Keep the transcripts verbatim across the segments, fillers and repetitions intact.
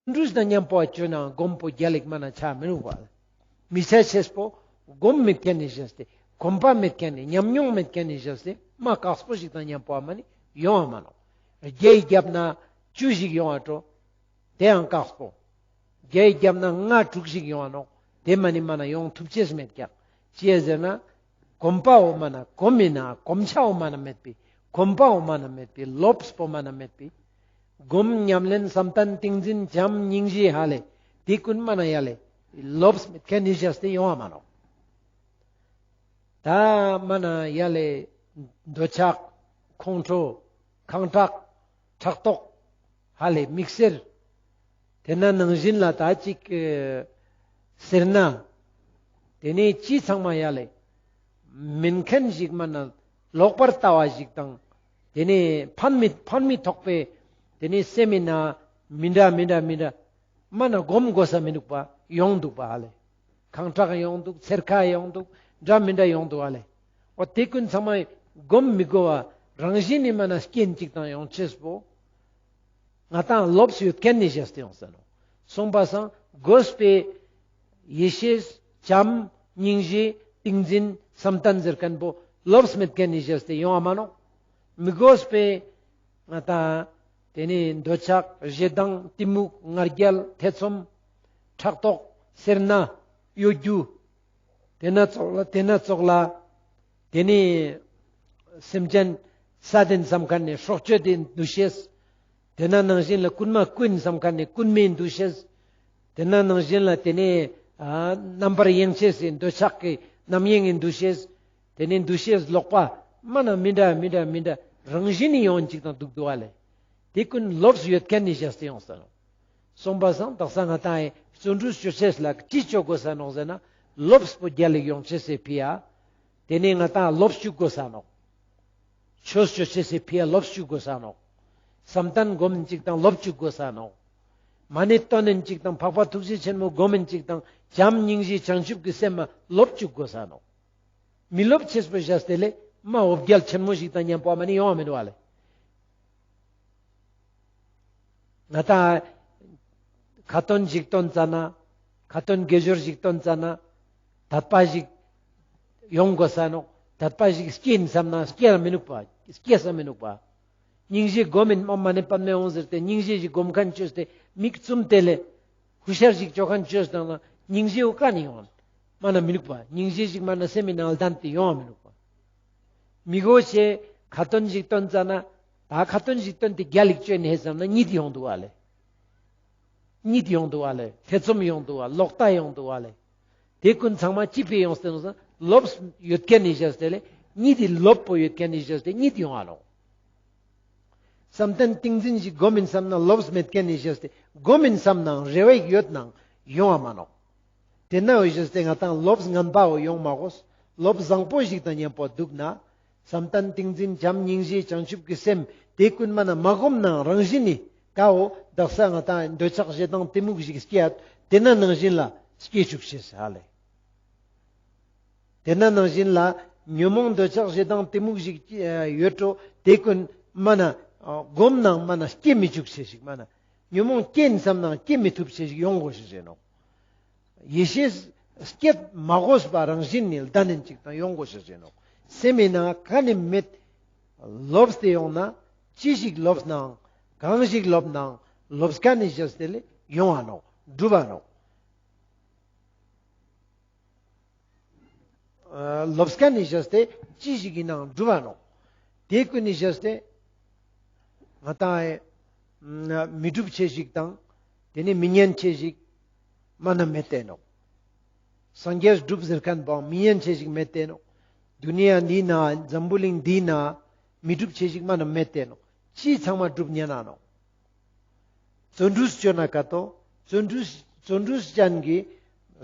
བརྩོན་འགྲུས་དང་མཉམ་པོ་ཅོ་ན་གོམས་པོ་རྒྱལ་ལ་ཞིག་མ་ན་ཆ་མི་རུག་པ། མི་ཆ་ཅེས་པོ་གོམས་མེད་ཁན་ནི་ཞེས་ཏེ་གོམས་པ་མེད་ཁན་ནི་ཉམས་མྱོང་མེད་ཁན་ནི་ཞེས་ཏེ་མ་དཀགས་པོ་ཞིག་དང་མཉམ་པོ་མ་ནི་ཡོང་བ་མ་ནོག། བརྒྱའི་རྒྱབ་ན་བཅུ་ཞིག་ཡོང་བ་འགྲོ། དེའང་དཀགས་པོ། བརྒྱའི་རྒྱབ་ན་ལྔ་དྲུག་ཞིག་ཡོང་བ་ནོག། དེ་མ་ནི་མ་ན་ཡོང་ཐུབ་ཅེས་མེད་ཀྱག། ཅིའ་ཟེར་ན་གོམས་པའོ་མ་ན་གོམས་མི་ན་གོམས་ཆའོ་མ་ན་མེད་པའི་གོམས་པའོ་མ་ན་མེད་པའི་ལོབས་པོ་མ་ན་མེད་པའི་སྒོམ་ཉམས་ལེན་བསམ་གཏན་ཏིང་འཛིན་བྱམས་སྙིང་རྗེ་ཧ་ལེ་དེ་ཀུན་མ་ན་ཡ་ལེ་ལོབས་མེད་ཁན་ནི་ཞེས་ཏེ་ཡོང་བ་མ་ནོག། ད་མ་ན་ཡ་ལེ་འདོད་ཆགས་ཁོང་ཁྲོ་ཁེངས་དྲེགས་ཕྲག་དོག་ཧ་ལེ་མིག་སེར། དེ་ན་ནང་བཞིན་ལ་ད་ཅིག་ཨེ་སེར་སྣ། དེ་ནས་ཅི་ཚང་མ་ཡ་ལེ་མིན་ཁན་ཞིག་མ་ན་ལོག་པར་ལྟ་བ་ཞིག་དང་། དེ་ནས་ཕན་མི་ཕན་མི་ཐོགས་པའི་དེ་ནས་སེམས་མི་ན་མི་འདྲ་མི་འདྲ་མི་འདྲ་མ་ན་སྒོམ་དགོས་ས་མི་འདུག་པ་ཡོང་འདུག་པ་ཧ་ལེ། ཁེངས་དྲེགས་ཡོང་འདུག། འཚེར་ཁ་ཡོང་འདུག། འདྲ་མི་འདྲ་ཡོང་འདུག་ཧ་ལེ། འོ་དེ་ཀུན་ཚང་མ་སྒོམ་མི་དགོས་པ་རང་བཞིན་ནི་མ་ན་རྐྱེན་ཅིག་དང་ཡོང་ཅེས་པོ། ང་དང་ལོབས་ཡོད་ཁན་ནི་ཞེས་ཏེ་ཡོང་ས་ནོག། སོང་པ་སང་དགོས་པའི་ཡེ་ཤེས་བྱམས་སྙིང་རྗེ་ཏིང་འཛིན་བསམ་གཏན་ཟེར་ཁན་པོ་ལོབས་མེད་ཁན་ནི་ཞེས་ཏེ་ཡོང་བ་མ་ནོག། མི་དགོས་པའི་ང་དང་དེ་ནས་འདོད་ཆགས་ཞེ་སྡང་གཏི་མུག་ང་རྒྱལ་ཐེ་ཚོམ་ཕྲག་དོག་སེར་སྣ་གཡོ་སྒྱུ། དེ་ན་ཙོགས་ལ་དེ་ན་ཙོགས་ལ། དེ་ནས་སེམས་ཅན་ས་དེན་བསམ་ཁན་ནི་སྲོག་གཅོད་དེ་འདུ་ཤེས། དེ་ན་ནང་བཞིན་ལ་རྐུན་མ་རྐུ་ཡིན་བསམ་ཁན་ནི་རྐུན་མའི་འདུ་ཤེས། དེ་ན་ནང་བཞིན་ལ་དེ་ནས་ཨ་རྣམ་པར་གཡེང་ཅེས་སི་འདོད་ཆགས་ཀྱི་རྣམ་གཡེང་གི་འདུ་ཤེས། དེ་ནས་འདུ་ཤེས་ལོག་པ་མ་ན་མི་འདྲ་མི་འདྲ་མི་འདྲ་རང་བཞིན་ནི་ཡོང་ཅིག་དང་འདུག་འདུག་པ་ལེ། དེ་ཀུན་ལོབས་ཡོད་ཁན་ནི་ཞེས་ཏེ་ཡོང་ས་ནོག། སོང་པ་སང་དག་ས་ང་དང་ཨེ་བརྩོན་འགྲུས་ཅོ་ཅེས་ལ་ཅི་ཅོ་དགོས་ས་ནོག་ཟེར་ན་ལོབས་པོ་རྒྱལ་ལ་ཡོང་ཅེས་སི་ཕི་ཡ། དེ་ནས་ང་དང་ལོབས་ཅུག་དགོས་ས་ནོག། ཆོས་ཅོ་ཅེས་སི་ཕི་ཡ་ལོབས་ཅུག་དགོས་ས་ནོག། བསམ་གཏན་སྒོམ་ཅིག་དང་ལོབས་ཅུག་དགོས་ས་ནོག། མ་ཎི་འདོན་ཅིག་དང་འཕགས་པ་ཐུགས་རྗེ་ཆེན་པོ་སྒོམ་ཅིག་དང་བྱམས་སྙིང་རྗེ་བྱང་ཆུབ་ཀྱི་སེམས་མ་ལོབས་ཅུག་དགོས་ས་ནོག། མི་ལོབས་ཅེས་པོ་བཞག་སྟེ་ལེ་མ་འོ་བརྒྱལ་ཆེན་མོ་ཞིག་དང་མཉམ་པོ་མ་ནི་ཡོང་བ་མི་འདུག་པ་ལེ། ང་དང་ཁ་ཏོན་ཞིག་འདོན་ཙ་ན། ཁ་ཏོན་དགེ་སྦྱོར་ཞིག་འདོན་ཙ་ན། དད་པ་ཞིག་ཡོང་དགོས་ས་ནོག། དད་པ་ཞིག་སྐྱེ་ཡིན་བསམ་ན་སྐྱེ་ར་མི་ནུག་པ། སྐྱེ་ས་མི་ནུག་པ། སྙིང་རྗེ་སྒོམ་ཡིན་མ་མ་ནི་པདྨེ་འོང་ཟེར་ཏེ་སྙིང་རྗེ་ཞིག་སྒོམ་ཁན་ཅོས་ཏེ་མིག་བཙུམ་སྟེ་ལེ། ཧུ་ཤར་ཞིག་ཅོ་ཁན་ཅོས་ཏེ་ན་སྙིང་རྗེ་བོ་ཀ་ནས་ཡོང་། མ་ན་མི་ནུག་པ། སྙིང་རྗེ་ཞིག་མ་ན་སེམས་མི་ནང་ལྡན་ཏེ་ཡོང་བ་མི་ནུག་པ། མི་གོ་ཆེ་ཁ་ཏོན་ཞིག་འདོན་ཙ་ན། ད་ཁ་ཏོན་ཞིག་འདོན་ཏེ་རྒྱལ་ལ་ཞིག་ཅོ་ཡིན་ཧེ་བསམ་ན་གཉིད་ཡོང་འདུག་པ་ལེ། གཉིད་ཡོང་འདུག་པ་ལེ། ཐེ་ཚོམ་ཡོང་འདུག་པ། ལོག་ལྟ་ཡོང་འདུག་པ་ལེ། དེ་ཀུན་ཚང་མ་ཅི་ཕི་ཡོང་སྟེ་ནོག་ཟེར་ན་ལོབས་ཡོད་ཁན་ནི་བཞག་སྟེ་ལེ། གཉིད་དེ་ལོབས་པོ་ཡོད་ཁན་ནི་བཞག་སྟེ་གཉིད་ཡོང་ང་ནོག། བསམ་གཏན་ཏིང་འཛིན་ཞིག་སྒོམ་ཡིན་བསམ་ན་ལོབས་མེད་ཁན་ནི་བཞག་སྟེ་སྒོམ་ཡིན་བསམ་ནའང་རེ་བ་ཡོད་ནའང་ཡོང་བ་མ་ནོག། དེ་ན་འོ་བཞག་སྟེ་ང་དང་ལོབས་ངན་པའོ་ཡོང་མ་དགོས། ལོབས་བཟང་པོ་ཞིག་དང་མཉམ་པོ་འདུག་ན། བསམ་གཏན་ཏིང་འཛིན་བྱམས་སྙིང་རྗེ་བྱང་ཆུབ་ཀྱི་སེམས་དེ་ཀུན་མ་ན་མ་སྒོམ་ནའང་རང་བཞིན་ནི་ཀའོ་དག་ས་ང་དང་འདོད་ཆགས་ཞེ་སྡང་གཏི་མུག་ཞིག་སྐྱེ་ཡ། དེ་ན་ནང་བཞིན་ལ་སྐྱེ་བཅུག་ཤེས་ཧ་ལེ། དེ་ན་ནང་བཞིན་ལ་ཉོན་མོངས་འདོད་ཆགས་ཞེ་སྡང་གཏི་མུག་ཞིག་ཡོད་འགྲོ། དེ་ཀུན་མ་ན་སྒོམ་ནའང་མ་ན་སྐྱེ་མི་བཅུག་ཤེས་ཤིག། མ་ན་ཉོན་མོངས་སྐྱེ་ཡིན་བསམ་ནའང་སྐྱེ་མི་ཐུབ་ཤེས་ཤིག་ཡོང་དགོས་ཤེས་ཤིག་ནོག། ཡེ་ཤེས་སྐྱེད་མ་དགོས་པ་རང་བཞིན་ནི་ལྡན་ནན་ཅིག་དང་ཡོང་དགོས་ཤེས་ཤིག་ནོག། སེམས་མི་ནང་ཀ་ནི་མེད། ལོབས་ཏེ་ཡོང་ན་ཅི་ཞིག་ལོབས་ནའང་གང་ཞིག་ལོབས་ནའང་ལོབས་ཁན་ནི་བཞག་སྟེ་ལེ་ཡོང་བ་ནོག། འགྲུབ་བ་ནོག། ལོབས་ཁན་ནི་བཞག་སྟེ་ཅི་ཞིག་ཡིན་ནའང་འགྲུབ་བ་ནོག། དེ་ཀུན་ནི་བཞག་སྟེ་ང་དང་མི་འགྲུབ་ཆེ་ཞིག་དང་དེ་ནི་མི་ཉན་ཆེ་ཞིག་མ་ན་མེད་དེ་ནོག། སངས་རྒྱས་འགྲུབ་ཟེར་ཁན་པོའང་མི་ཉན་ཆེ་ཞིག་མེད་དེ་ནོག། དུ་ནི་ཡ་འདི་ན་འཛམ་བུ་གླིང་འདི་ན་མི་འགྲུབ་ཆེ་ཞིག་མ་ན་མེད་དེ་ནོག། ཅི་ཚང་མ་འགྲུབ་ཉན་ན་ནོག། བརྩོན་འགྲུས་ཅོ་ན་ཀ་ཏོ། བརྩོན་འགྲུས་བརྩོན་འགྲུས་ཅན་གྱི་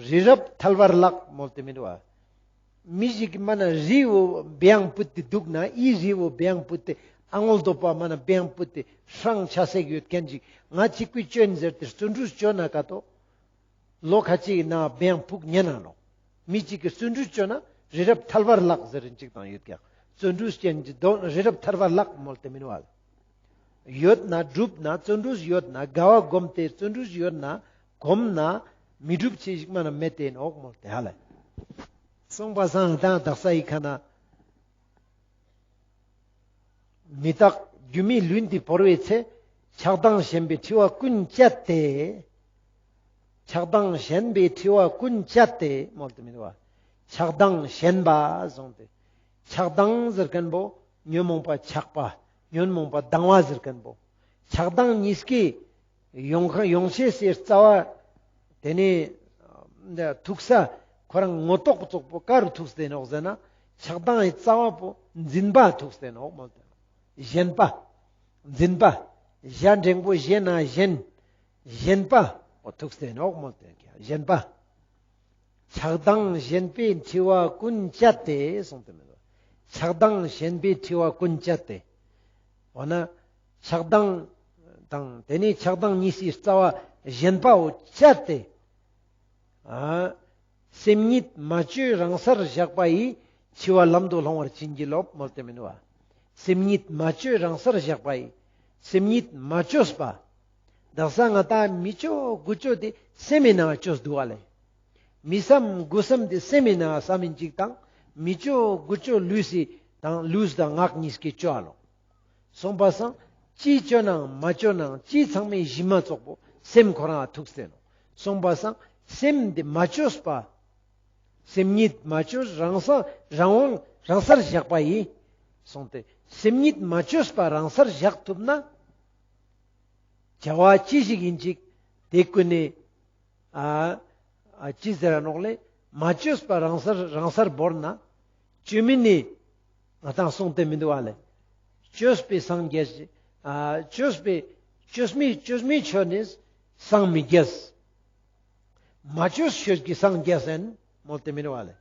རི་རབ་ཐལ་བར་བརླག་མོལ་ཏེ་མི་འདུག་པ། མི་ཞིག་གི་མ་ན་རི་བོ་བེའང་ཕུད་དེ་འདུག་ན་ཨི་རི་བོ་བེའང་ཕུད་དེ་ཨ་ངོལ་དོ་པ་མ་ན་བེའང་ཕུད་དེ་ཧྲང་ཆ་སེག་ཡོད་ཁན་ཞིག་ང་ཅིག་པུས་ཅོ་ཡིན་ཟེར་ཏེ་བརྩོན་འགྲུས་ཅོ་ན་ཀ་ཏོ། ལོ་ཁ་ཅིག་ན་བེའང་ཕུག་ཉན་ན་ནོག། མི་ཅིག་གི་བརྩོན་འགྲུས་ཅོ་ན་རི་རབ་ཐལ་བར་བརླག་ཟེར་རིན་ཅིག་དང་ཡོད་ཀྱག། བརྩོན་འགྲུས་ཅན་གྱི་དོན་རི་རབ་ཐལ་བར་བརླག་མོལ་ཏེ་མི་འདུག་པ། ཡོད་ན་སྒྲུབ་ན་བརྩོན་འགྲུས་ཡོད་ན་དགའ་བ་སྒོམ་སྟེ་བརྩོན་འགྲུས་ཡོད་ན་གོམས་ན་མི་སྒྲུབ་ཅེས་ཞིག་མ་ན་མེད་དེ་ནོག་མོལ་ཏེ་ཧ་ལེ། སོང་པ་སང་དང་དག་ས་ཡི་ཁ་ན། མི་རྟག་སྒྱུ་མའི་ལུས་འདི་བོར་བའི་ཚེ། ཆགས་སྡང་ཞེན་པའི་འཁྲི་བ་ཀུན་བཅད་དེ། ཆགས་སྡང་ཞེན་པའི་འཁྲི་བ་ཀུན་བཅད་དེ་མོལ་ཏེ་མི་འདུག་པ། ཆགས་སྡང་ཞེན་པ་གསུངས་ཏེ། ཆགས་སྡང་ཟེར་མཁན་པོ་ཉོན་མོངས་པ་ཆགས་པ། ཉོན་མོངས་པ་སྡང་བ་ཟེར་མཁན་པོ། ཆགས་སྡང་གཉིས་ཀའི་ཡོང་ཁ་ཡོང་ཤེས་སི་རྩ་བ། དེ་ནས་ཐུག་ས་ཁོ་རང་ངོ་ཐོག་ཙོགས་པོ་ག་རུ་ཐུག་སྟེ་ནོག་ཟེར་ན། ཆགས་སྡང་གི་རྩ་བ་པོ་འཛིན་པ་ཐུག་སྟེ་ནོག་མོལ་ཏེ། ཞེན་པ། འཛིན་པ། ཞ་འགྲེང་བུ་ཞེ་ན་ཞེན། ཞེན་པ་པོ་ཐུག་སྟེ་ནོག་མོལ་ཏེ། ཞེན་པ། ཆགས་སྡང་ཞེན་པའི་འཁྲི་བ་ཀུན་བཅད་དེ་གསུངས་ཏེ་མི་འདུག། ཆགས་སྡང་ཞེན་པའི་འཁྲི་བ་ཀུན་བཅད་དེ། འོ་ན། ཆགས་སྡང་དང་དེ་ནས་ཆགས་སྡང་གཉིས་སི་རྩ་བ་ཞེན་པའོ་བཅད་དེ། ཨ། སེམས་ཉིད་མ་བཅོས་རང་སར་བཞག་པ་ཡིས། འཆི་བ་ལམ་དུ་སློང་བར་བྱིན་གྱིས་རློབས་མོལ་ཏེ་མི་འདུག་པ། སེམས་ཉིད་མ་བཅོས་རང་སར་བཞག་པ་ཡིས། སེམས་ཉིད་མ་བཅོས་པ། དག་ས་ང་ཏང་མི་བཅོ་དགུ་བཅོ་དེ་སེམས་མི་ནང་བཅོས་འདུག་པ་ལེ། མི་བསམ་དགུ་བསམ་དེ་སེམས་མི་ནང་བསམ་མིན་ཅིག་དང་མི་བཅོ་དགུ་བཅོ་ལུས་སི་དང་ལུས་དང་ངག་གཉིས་ཀྱི་བཅོ་ཨ་ལོ། སོང་པ་སང་ཅི་བཅོ་ནའང་མ་བཅོ་ནའང་ཅི་ཚང་མའི་གཞི་མ་ཙོགས་པོ་སེམས་ཁོ་རང་ཐུག་སྟེ་ནོག། སོང་པ་སང་སེམས་དེ་མ་བཅོས་པ། སེམས་ཉིད་མ་བཅོས་རང་སར་རང་དབང་རང་སར་བཞག་པ་ཡིས། སོང་སྟེ་སེམས་ཉིད་མ་བཅོས་པ་རང་སར་བཞག་ཐུབ་ན། བྱ་བ་ཅི་ཞིག་ཡིན་ཅིག་དེ་ཀུན་ནས་ཨ་ཨ་ཅི་ཟེར་ར་ནོག་ལེ། མ་བཅོས་པ་རང་སར་རང་སར་བོར་ན། བཅོས་མིན་ནི་ང་ཏང་སོང་སྟེ་མི་འདུག་པ་ལེ། བཅོས་པའི་སངས་རྒྱས་ཤིག། ཨ་བཅོས་པའི་བཅོས་མི་བཅོས་མི་ཆོས་ནི་སངས་མི་རྒྱས། མ་བཅོས་ཆོས་ཀྱི་སངས་རྒྱས་ཟེར་མོལ་ཏེ་མི་འདུག་པ་ལེ།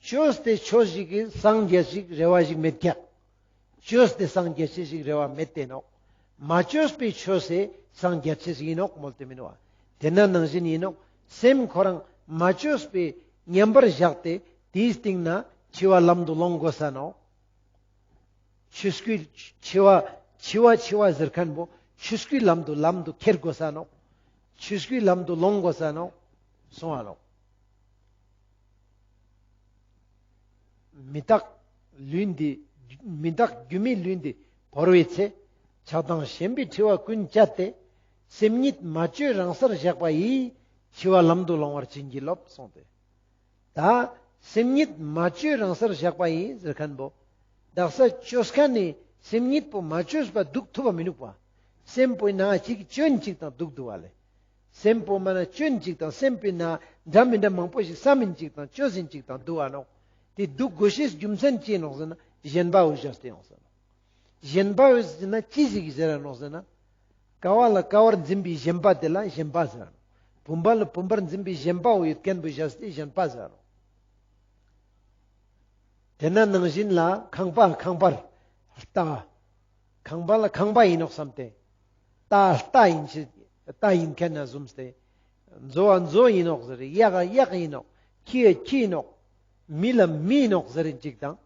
བཅོས་ཏེ་ཆོས་ཤིག་གི་སངས་རྒྱས་ཤིག་རེ་བ་ཞིག་མེད་ཀྱག། བཅོས་ཏེ་སངས་རྒྱས་ཤིག་རེ་བ་མེད་དེ་ནོག། མ་བཅོས་པའི་ཆོས་སི་སངས་རྒྱས་ཤིག་ཡིན་ནོག་མོལ་ཏེ་མི་འདུག་པ། དེ་ན་ནང་བཞིན་ཡིན་ནོག། སེམས་ཁོ་རང་མ་བཅོས་པའི་མཉམ་པར་བཞག་སྟེ་དེའི་སྟེང་ན་འཆི་བ་ལམ་དུ་སློང་དགོས་ས་ནོག། ཆོས་སྐུའི་འཆི་བ་འཆི་བ་འཆི་བ་ཟེར་མཁན་པོ་ཆོས་སྐུའི་ལམ་དུ་ལམ་དུ་ཁྱེར་དགོས་ས་ནོག། ཆོས་སྐུའི་ལམ་དུ་སློང་དགོས་ས་ནོག། སོང་བ་ནོག། མི་རྟག་ལུས་འདི། མི་རྟག་སྒྱུ་མའི་ལུས་འདི་བོར་བའི་ཚེ། ཆགས་སྡང་ཞེན་པའི་འཁྲི་བ་ཀུན་བཅད་དེ། སེམས་ཉིད་མ་བཅོས་རང་སར་བཞག་པ་ཡིས། འཆི་བ་ལམ་དུ་སློང་བར་བྱིན་གྱིས་རློབས་གསུངས་ཏེ། ད་སེམས་ཉིད་མ་བཅོས་རང་སར་བཞག་པ་ཡིས་ཟེར་མཁན་པོ། དག་ས་བཅོས་མཁན་ནི་སེམས་ཉིད་པོ་མ་བཅོས་པ་འདུག་ཐུབ་པ་མི་འདུག་པ། སེམས་པོའི་ནང་ཅིག་བཅོས་ཅིག་དང་འདུག་འདུག་པ་ལེ། སེམས་པོ་མ་ན་བཅོས་ཅིག་དང་སེམས་པོའི་ནང་འདྲ་མི་འདྲ་མང་པོ་ཞིག་བསམ་མིན་ཅིག་དང་བཅོས་ཡིན་ཅིག་དང་འདུག་པ་ནོག། དེ་འདུག་དགོས་ཤེས་རྒྱུ་མཚན་ཅི་ནོག་ཟེར་ན་ཞེན་པ་འོ་བཞག་སྟེ་ཡོང་ཟེར་ནོག། ཞེན་པ་འོ་ཟེར་ན་ཅི་ཞིག་ཟེར་ར་ནོག་ཟེར་ན། ཀ་བ་ལ་ཀ་བར་འཛིན་པའི་ཞེན་པ་དེ་ལ་ཞེན་པ་ཟེར་ར་ནོག། བུམ་པ་ལ་བུམ་པར་འཛིན་པའི་ཞེན་པ་འོ་ཡོད་མཁན་པོ་བཞག་སྟེ་ཞེན་པ་ཟེར་ར་ནོག། དེ་ན་ནང་བཞིན་ལ་ཁང་པ་ཁང་པར་ལྟ། ཁང་པ་ལ་ཁང་པ་ཡིན་ནོག་བསམ་སྟེ། རྟ་རྟ་ཡིན་ཞེས་རྟ་ཡིན་མཁན་ན་བཟུམ་སྟེ། མཛོ་བ་མཛོ་ཡིན་ནོག་ཟེར། གཡག་གཡག་ཡིན་ནོག། ཁྱི་ཁྱི་ཡིན་ནོག། མི་ལ་མི་ཡིན་ནོག་ཟེར་རིན་ཅིག་དང་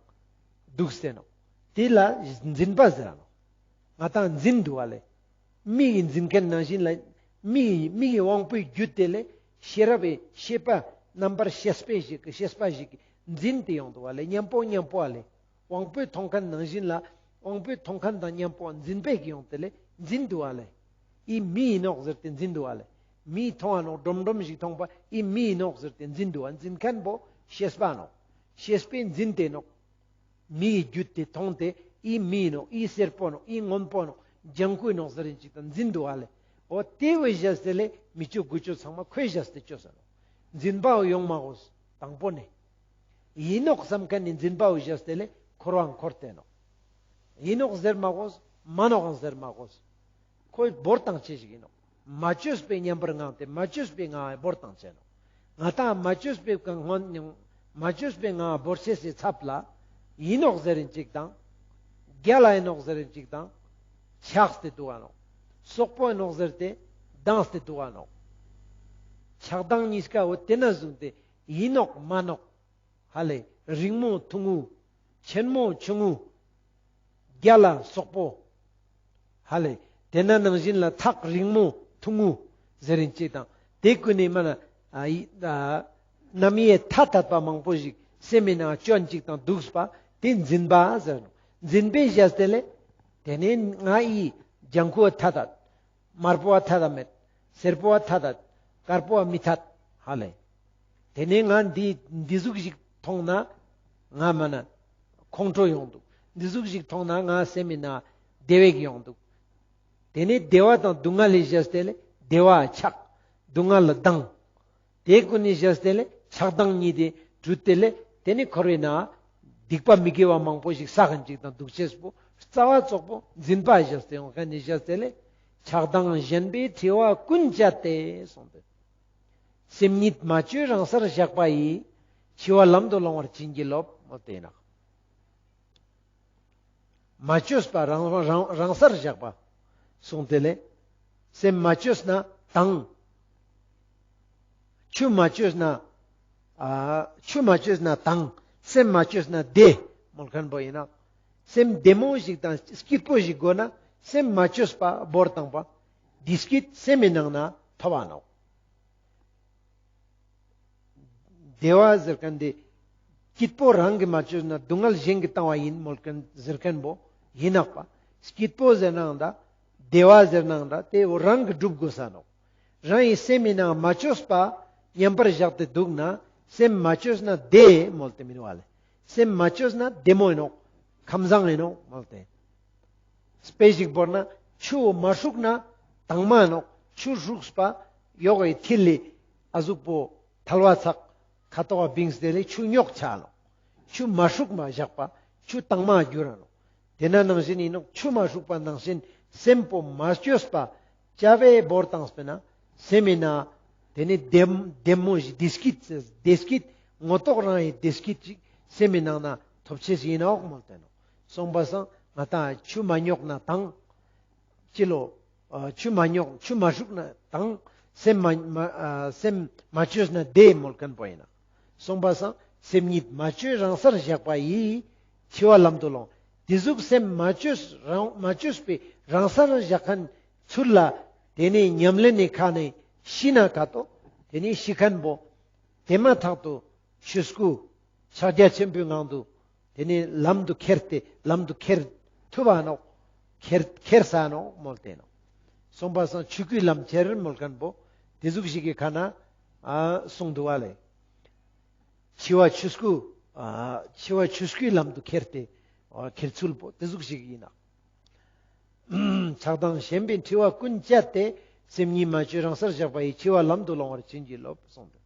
འདུག་སྟེ་ནོག། དེ་ལ་འཛིན་པ་ཟེར་ར་ནོག། ང་ཏང་འཛིན་འདུག་པ་ལེ། མི་ཡི་འཛིན་མཁན་ནང་བཞིན་ལ། མི་ཡི་མི་ཡི་དབང་པོའི་རྒྱུད་དེ་ལས་ཤེས་རབ་པའི་ཤེས་པ་རྣམ་པར་ཤེས་པའི་ཞིག་གི་ཤེས་པ་ཞིག་གི་འཛིན་ཏེ་ཡོང་འདུག་པ་ལེ། མཉམ་པོ་མཉམ་པོ་པ་ལེ། དབང་པོས་མཐོང་མཁན་ནང་བཞིན་ལ། དབང་པོས་མཐོང་མཁན་དང་མཉམ་པོ་འཛིན་པའི་གི་ཡོང་དེ་ལས་འཛིན་འདུག་པ་ལེ། ཨི་མི་ཡིན་ནོག་ཟེར་ཏེ་འཛིན་འདུག་པ་ལེ། མི་མཐོང་བ་ནོག། སྒྲོམ་སྒྲོམ་ཞིག་མཐོང་པ་ཨི་མི་ཡིན་ནོག་ཟེར་ཏེ་འཛིན་འདུག་པ། འཛིན་མཁན་པོ་ཤེས་པ་ནོག། ཤེས་པས་འཛིན་ཏེ་ནོག། མི་ཡི་རྒྱུད་དེ་མཐོང་སྟེ་ཨི་མི་ཡིན་ནོག། ཨི་སེར་པོ་ནོག། ཨི་སྔོན་པོ་ནོག། ལྗང་ཁུ་ནོག་ཟེར་རིན་ཅིག་དང་འཛིན་འདུག་པ་ལེ། འོ་དེ་བོ་བཞག་སྟེ་ལས་མི་བཅོ་དགུ་བཅོ་ཚང་མ་ཁོས་བཞག་སྟེ་བཅོས་ས་ནོག། འཛིན་པའོ་ཡོང་མ་དགོས། དང་པོ་ནས། ཡིན་ནོག་བསམ་མཁན་ནི་འཛིན་པའོ་བཞག་སྟེ་ལས་འཁོར་བའང་འཁོར་ཏེ་ནོག། ཡིན་ནོག་ཟེར་མ་དགོས། མ་ནོག་ཟེར་མ་དགོས། ཁོ་བོར་བཏང་ཅེས་ཞིག་ཡིན་ནོག། མ་བཅོས་པའི་མཉམ་པར་ངང་སྟེ་མ་བཅོས་པའི་ངང་བོར་བཏང་ཅེས་ནོག། ང་ཏང་མ་བཅོས་པའི་སྔོན་མ་བཅོས་པའི་ངང་བོར་ཅེས་སི་ཚབ་ལ། ཡིན་ནོག་ཟེར་རིན་ཅིག་དང་། རྒྱལ་ལ་ཡིན་ནོག་ཟེར་རིན་ཅིག་དང་། ཆགས་ཏེ་འདུག་པ་ནོག། སོག་པོ་ཡིན་ནོག་ཟེར་ཏེ་སྡང་སྟེ་འདུག་པ་ནོག། ཆགས་སྡང་གཉིས་ཀ་འོ་དེ་ན་བཟུང་སྟེ་ཡིན་ནོག་མ་ནོག། ཧ་ལེ། རིང་མོ་ཐུང་ངུ། ཆེན་མོ་ཆུང་ངུ། རྒྱལ་ལ་སོག་པོ། ཧ་ལེ། དེ་ན་ནང་བཞིན་ལ་ཐག་རིང་མོ་ཐུང་ངུ་ཟེར་རིན་ཅིག་དང་། དེ་ཀུན་ནི་མ་ན་ཨ་ཡི་ཨ་རྣམ་དབྱེ་ཐ་དད་པ་མང་པོ་ཞིག་སེམས་མི་ནང་སྐྱོན་ཅིག་དང་འདུག་པ་དེ་འཛིན་པ་ཟེར་ནོག། འཛིན་པའི་ཞེས་དེ་ལས། དེ་ནས་ང་ཡི་ལྗང་ཁུ་བ་ཐ་དད། དམར་པོ་བ་ཐ་དད་མེད། སེར་པོ་བ་ཐ་དད། དཀར་པོ་བ་མི་ཐད། ཧ་ལེ། དེ་ནས་ང་འདི་འདི་ཟུག་ཞིག་མཐོང་ན་ང་མ་ན་ཁོང་ཁྲོ་ཡོང་འདུག། འདི་ཟུག་ཞིག་མཐོང་ན་ང་སེམས་མི་ནང་བདེ་བ་ཡོང་འདུག། དེ་ནས་བདེ་བ་དང་སྡུག་བསྔལ་ལས་བཞག་སྟེ་ལས་བདེ་བ་ཆགས། སྡུག་བསྔལ་ལ་སྡང་། དེ་ཀུན་ནས་བཞག་སྟེ་ལས་ཆགས་སྡང་གཉིས་དེ་གྲུབ་སྟེ་ལས་དེ་ནས་འཁོར་བའི་ནང་སྡིག་པ་མི་དགེ་བ་མང་པོ་ཞིག་བསགས་མཁན་ཅིག་དང་འདུག་ཅེས་པོ་རྩ་བ་ཙོགས་པོ་འཛིན་པ་བཞག་སྟེ་ཡོང་མཁན་ནས་བཞག་སྟེ་ལས་ཆགས་སྡང་ཞེན་པའི་འཁྲི་བ་ཀུན་བཅད་དེ་གསུངས་ཏེ། སེམས་ཉིད་མ་བཅོས་རང་སར་བཞག་པ་ཡིས། འཆི་བ་ལམ་དུ་སློང་བར་བྱིན་གྱིས་རློབས། མོལ་ཏེ་ན། མ་བཅོས་པ་རང་རང་རང་སར་བཞག་པ་གསུངས་ཏེ་ལས། སེམས་མ་བཅོས་ན་དང་། ཆུ་མ་བཅོས་ན། ཨ་ཆུ་མ་བཅོས་ན་དང་། སེམས་མ་བཅོས་ན་བདེ། མོལ་མཁན་པོ་ཡིན་ན། སེམས་བདེ་མོ་ཞིག་དང་སྐྱིད་པོ་ཞིག་དགོས་ན་སེམས་མ་བཅོས་པ་བོར་བཏང་པ། བདེ་སྐྱིད་སེམས་མི་ནང་ན་ཐོབ་པ་ནོག། བདེ་བ་ཟེར་མཁན་དེ་སྐྱིད་པོ་རང་གིས་མ་བཅོས་ན་སྡུག་བསྔལ་གཞན་གྱིས་བཏང་བ་ཡིན་མོལ་མཁན་ཟེར་མཁན་པོ་ཡིན་ནོག་པ། སྐྱིད་པོ་ཟེར་ནའང་འདྲ། བདེ་བ་ཟེར་ནའང་འདྲ། དེ་བོ་རང་གིས་སྒྲུབ་དགོས་ས་ནོག། རང་གི་སེམས་མི་ནང་མ་བཅོས་པ་མཉམ་པར་བཞག་སྟེ་འདུག་ན་སེམས་མ་བཅོས་ན་བདེ་མོལ་ཏེ་མི་འདུག་པ་ལེ། སེམས་མ་བཅོས་ན་བདེ་མོ་ཡིན་ནོག། ཁམས་བཟང་ཡིན་ནོག་མོལ་ཏེ། དཔེ་ཞིག་བོར་ན་ཆུ་མ་ཧྲུག་ན་དྭངས་མ་ནོག། ཆུ་ཧྲུགས་པ་ཡོག་གི་ཐིལ་ལི་ཨ་ཟུག་པོ་ཐལ་བ་ཚག་ཁ་ཏོག་བིངས་ཏེ་ལས་ཆུ་རྙོག་ཆ་ནོག། ཆུ་མ་ཧྲུག་མ་བཞག་པ་ཆུ་དྭངས་མ་འགྱུར་ར་ནོག། དེ་ན་ནང་བཞིན་ཡིན་ནོག། ཆུ་མ་ཧྲུག་པ་ནང་བཞིན་སེམས་པོ་མ་བཅོས་པ་བཅའ་བའི་བོར་བཏང་སྤེ་ན་སེམས་མི་ནང་དེ་ནི་བདེ་བདེ་མོ་ཞིག་བདེ་སྐྱིད་བདེ་སྐྱིད་ངོ་ཐོག་རང་གི་བདེ་སྐྱིད་ཅིག་སེམས་མི་ནང་ན་ཐོབ་ཅེས་ཡིན་ནོག་མོལ་ཏེ་ནོག། སོང་པ་སང་ང་དང་ཆུ་མ་རྙོག་ན་དང་། ཅི་ལོ། ཨ་ཆུ་མ་རྙོག་ཆུ་མ་ཧྲུག་ན་དང་། སེམས་མ་མ་ཨ་སེམས་མ་བཅོས་ན་བདེ་མོལ་མཁན་པོ་ཡིན་ན། སོང་པ་སང་སེམས་ཉིད་མ་བཅོས་རང་སར་བཞག་པ་ཡིས། འཆི་བ་ལམ་དུ་སློང་། དེ་ཟུག་སེམས་མ་བཅོས་རང་མ་བཅོས་པའི་རང་སར་བཞག་མཁན་ཚུལ་ལ་དེ་ནས་ཉམས་ལེན་ནི་ཁ་ནས་ཤི་ན་ག་ཏོ། དེ་ནས་ཤི་མཁན་པོ་དེ་མ་ཐག་ཏུ་ཆོས་སྐུ་ཕྱག་རྒྱ་ཆེན་པོའི་ངང་དུ་དེ་ནས་ལམ་དུ་ཁྱེར་ཏེ་ལམ་དུ་ཁྱེར་ཐུབ་པ་ནོག། ཁྱེར་ཁྱེར་ས་ནོག་མོལ་ཏེ་ནོག། སོང་པ་སང་ཆོས་སྐུའི་ལམ་ཁྱེར་མོལ་མཁན་པོ་དེ་ཟུག་ཞིག་གི་ཁ་ན་ཨ་གསུངས་འདུག་པ་ལེ། འཆི་བ་ཆོས་སྐུ་ཨ་འཆི་བ་ཆོས་སྐུའི་ལམ་དུ་ཁྱེར་ཏེ་ཨ་ཁྱེར་ཚུལ་པོ་དེ་ཟུག་ཞིག་ཡིན་ན། ཆགས་སྡང་ཞེན་པའི་འཁྲི་བ་ཀུན་བཅད་དེ། སེམས་ཉིད་མ་བཅོས་རང་སར་བཞག་པ་ཡིས། འཆི་བ་ལམ་དུ་སློང་བར་བྱིན་གྱིས་རློབས་གསུངས་ཏེ།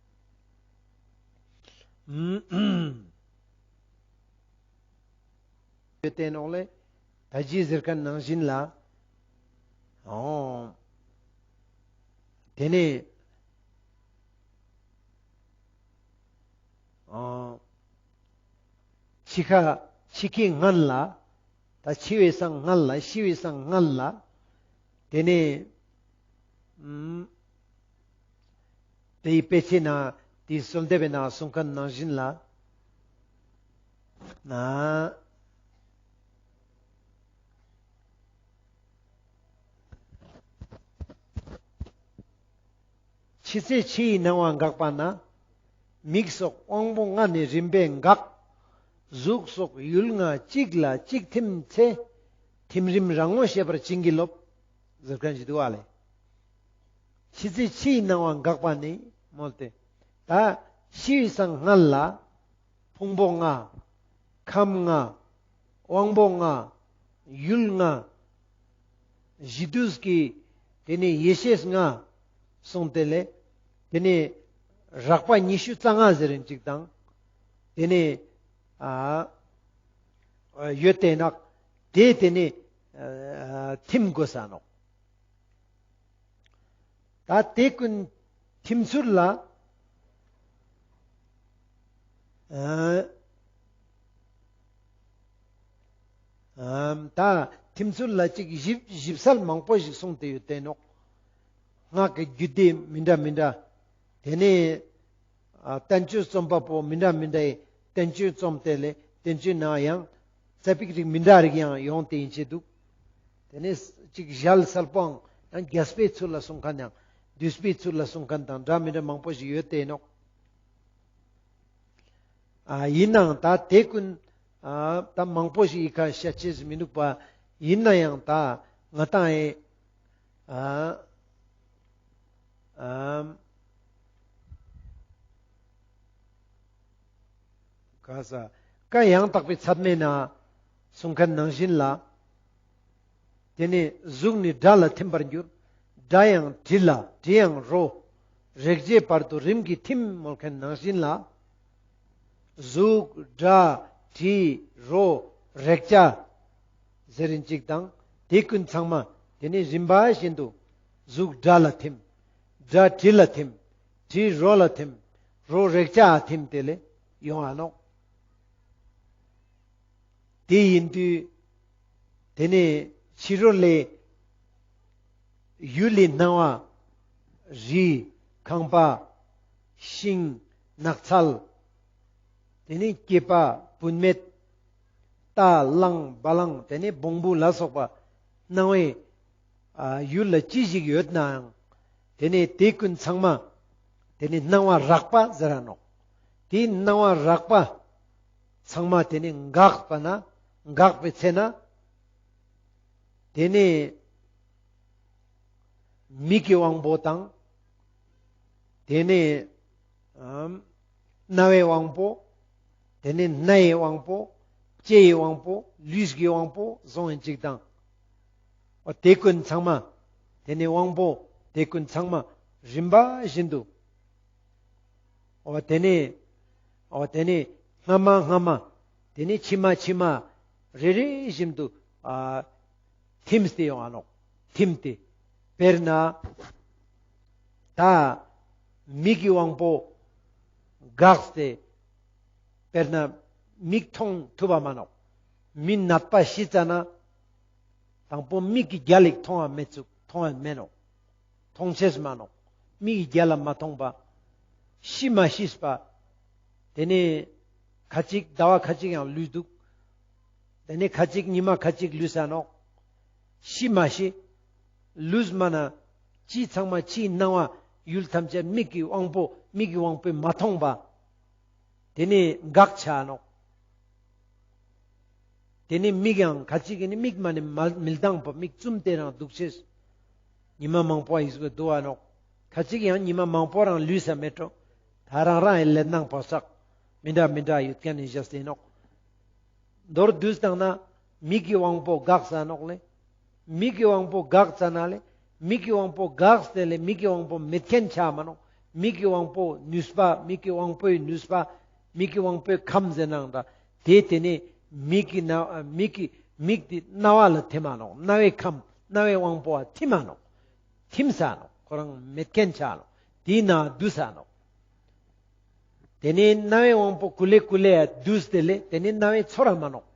ཡོད་དེ་ནོག་ལེ། ད་ཅི་ཟེར་མཁན་ནང་བཞིན་ལ། ཨོ། དེ་ནས། ཨོ། འཆི་ཁ་འཆི་ཁའི་སྔན་ལ། ད་འཆི་བའི་སང་སྔན་ལ་ཤི་བའི་སང་སྔན་ལ། དེ་ནས། ཨུམ། དེའི་དཔེ་ཆའི་ནང་དེའི་གསོལ་འདེབས་པའི་ནང་གསུངས་མཁན་ནང་བཞིན་ལ། ན། འཆི་ཚེ་འཆི་ཡི་སྣང་བ་འགགས་པ་ན། མིག་སོགས་དབང་པོ་ལྔ་ནི་རིམ་པས་འགག། གཟུགས་སོགས་ཡུལ་ལྔ་གཅིག་ལ་གཅིག་ཐིམ་ཚེ། ཐིམ་རིམ་རང་ངོ་ཤེས་པར་བྱིན་གྱིས་རློབས། ཟེར་མཁན་ཞིག་འདུག་པ་ལེ། འཆི་ཚེ་འཆི་ཡི་སྣང་བ་འགགས་པ་ནི་མོལ་ཏེ། ད་ཤི་བའི་སང་སྔན་ལ། ཕུང་པོ་ལྔ། ཁམས་ལྔ། དབང་པོ་ལྔ། ཡུལ་ལྔ། གཞི་དུས་ཀྱི་དེ་ནས་ཡེ་ཤེས་ལྔ། གསུངས་ཏེ་ལས། དེ་ནས་རགས་པ་ཉི་ཤུ་རྩ་ལྔ་ཟེར་རིན་ཅིག་དང་། དེ་ནས་ཨ་ཡོད་དེ་ནག། དེ་དེ་ནས་ཨ་ཐིམ་དགོས་ས་ནོག། ད་དེ་ཀུན་ཐིམ་ཚུལ་ལ། ཨ་ཨམ་ད་ཐིམ་ཚུལ་ལ་ཅིག་ཞིབ་ཞིབ་གསལ་མང་པོ་ཞིག་གསུངས་ཏེ་ཡོད་དེ་ནོག། སྔགས་ཀྱི་རྒྱུད་སྡེ་མི་འདྲ་མི་འདྲ། དེ་ནས་ཨ་བསྟན་བཅོས་རྩོམ་པ་པོ་མི་འདྲ་མི་འདྲའི་བསྟན་བཅོས་རྩོམ་དེ་ལས་བསྟན་བཅོས་ནང་ཡང་ཙ་པིག་རིགས་མི་འདྲ་རིགས་ཡང་ཡོང་སྟེ་ཡིན་ཆེ་འདུག། དེ་ནས་ཅིག་ཞལ་གསལ་པོའང་ཡང་རྒྱས་པའི་ཚུལ་ལ་གསུང་མཁན་ཡང་བསྡུས་པའི་ཚུལ་ལ་གསུང་མཁན་དང་འདྲ་མི་འདྲ་མང་པོ་ཞིག་ཡོད་དེ་ནོག། ཨ་ཡིན་ནའང་ད་དེ་ཀུན་ཨ་ད་མང་པོ་ཞིག་ཡི་ཁ་བཤད་ཅེས་མི་འདུག་པ། ཡིན་ན་ཡང་ད་ང་ཏང་ཨེ་ཨ་ཨ་ག་ས་ཀ་ཡང་དག་པའི་ཚད་མའི་ནང་གསུང་མཁན་ནང་བཞིན་ལ། དེ་ནས་གཟུགས་ནི་སྒྲ་ལ་ཐིམ་པར་འགྱུར། སྒྲ་ཡང་དྲི་ལ་དྲི་ཡང་རོ། རེག་བྱའི་བར་དུ་རིམ་གྱིས་ཐིམ་མོལ་མཁན་ནང་བཞིན་ལ། གཟུགས་སྒྲ་དྲི་རོ་རེག་བྱ་ཟེར་རིན་ཅིག་དང་དེ་ཀུན་ཚང་མ་དེ་ནས་རིམ་པ་བཞིན་དུ་གཟུགས་སྒྲ་ལ་ཐིམ། སྒྲ་དྲི་ལ་ཐིམ། དྲི་རོ་ལ་ཐིམ། རོ་རེག་བྱ་ཐིམ་དེ་ལས་ཡོང་ང་ནོག། དེ་ཡིན་དུས་དེ་ནས་ཕྱི་རོལ་ལས་ཡུལ་ལི་སྣང་བ། རི། ཁང་པ། ཤིང་། ནགས་ཚལ། དེ་ནས་སྐྱེས་པ་བུད་མེད། རྟ་གླང་བ་གླང་དེ་ནས་བོང་བུ་ལ་སོགས་པ་སྣང་བའི་ཨ་ཡུལ་ལ་ཅི་ཞིག་ཡོད་ནའང་དེ་ནས་དེ་ཀུན་ཚང་མ་དེ་ནས་སྣང་བ་རགས་པ་ཟེར་ར་ནོག། དེའི་སྣང་བ་རགས་པ་ཚང་མ་དེ་ནས་འགགས་པ་ན་འགགས་པའི་ཚེ་ན་དེ་ནས་མིག་གི་དབང་པོ་དང་། དེ་ནས་ཨམ་རྣ་བའི་དབང་པོ། དེ་ནས་སྣའི་དབང་པོ། ལྕེའི་དབང་པོ། ལུས་ཀྱི་དབང་པོ་སོང་ཡིན་ཅིག་དང་། འོ་དེ་ཀུན་ཚང་མ། དེ་ནས་དབང་པོ་དེ་ཀུན་ཚང་མ་རིམ་པ་བཞིན་དུ། འོ་དེ་ནས་འོ་དེ་ནས་སྔ་མ་སྔ་མ། དེ་ནས་ཕྱི་མ་ཕྱི་མ། རེ་རེ་བཞིན་དུ་ཨ་ཐིམ་སྟེ་ཡོང་ང་ནོག། ཐིམ་སྟེ། དཔེར་ན་ད་མིག་གི་དབང་པོ་འགགས་ཏེ། དཔེར་ན་མིག་མཐོང་ཐུབ་པ་མ་ནོག། མི་ནད་པ་ཤི་ཙ་ན་དང་པོ་མིག་གི་རྒྱལ་ལ་མཐོང་བ་མེད་ཚུག། མཐོང་བ་མེད་ནོག། མཐོང་ཅེས་མ་ནོག། མིག་གི་རྒྱལ་ལ་མ་མཐོང་པ། ཤི་མ་ཤིས་པ། དེ་ནས་ཁ་ཅིག་ཟླ་བ་ཁ་ཅིག་ཡང་ལུས་འདུག། དེ་ནས་ཁ་ཅིག་ཉི་མ་ཁ་ཅིག་ལུས་ས་ནོག། ཤི་མ་ཤི། ལུས་མ་ན། ཅི་ཚང་མ་ཕྱིའི་སྣང་བ་ཡུལ་ཐམས་ཅད་མིག་གི་དབང་པོ་མིག་གི་དབང་པོས་མ་མཐོང་པ། དེ་ནས་འགག་ཆ་ནོག། དེ་ནས་མིག་ཡང་ཁ་ཅིག་གི་ནི་མིག་མ་ནི་མ་མི་ལྡང་པ་མིག་བཙུམ་སྟེ་རང་འདུག་ཅེས། ཉི་མ་མང་པོ་ཡིས་གོ་འདུག་པ་ནོག། ཁ་ཅིག་ཡང་ཉི་མ་མང་པོ་རང་ལུས་ས་མེད་འགྲོ། ད་རང་རང་ཡི་ལས་སྣང་བག་ཆགས་མི་འདྲ་མི་འདྲ་ཡོད་མཁན་ནི་བཞག་སྟེ་ནོག། མདོར་བསྡུས་བཏང་ན་མིག་གི་དབང་པོ་འགག་ས་ནོག་ལེ། མིག་གི་དབང་པོ་འགག་ཙ་ན་ལེ། མིག་གི་དབང་པོ་འགག་སྟེ་ལེ་མིག་གི་དབང་པོ་མེད་མཁན་ཆ་མ་ནོག། མིག་གི་དབང་པོ་ནུས་པ་མིག་གི་དབང་པོའི་ནུས་པ། མིག་གི་དབང་པོའི་ཁམས་ཟེར་ནའང་ད། དེ་དེ་ནས་མིག་གི་ན་མིག་གི་མིག་དེ་རྣ་བ་ལ་ཐིམ་མ་ནོག། རྣ་བའི་ཁམས་རྣ་བའི་དབང་པོ་ཨ་ཐིམ་མ་ནོག། ཐིམ་ས་ནོག། ཁོ་རང་མེད་མཁན་ཆ་ནོག། དེའི་ནང་འདུས་ས་ནོག། དེ་ནས་རྣ་བའི་དབང་པོ་ཀུ་ལེ་ཀུ་ལེ་ཡ་འདུས་ཏེ་ལེ་དེ་ནས་རྣ་བའི་ཚོར་ར་མ་ནོག།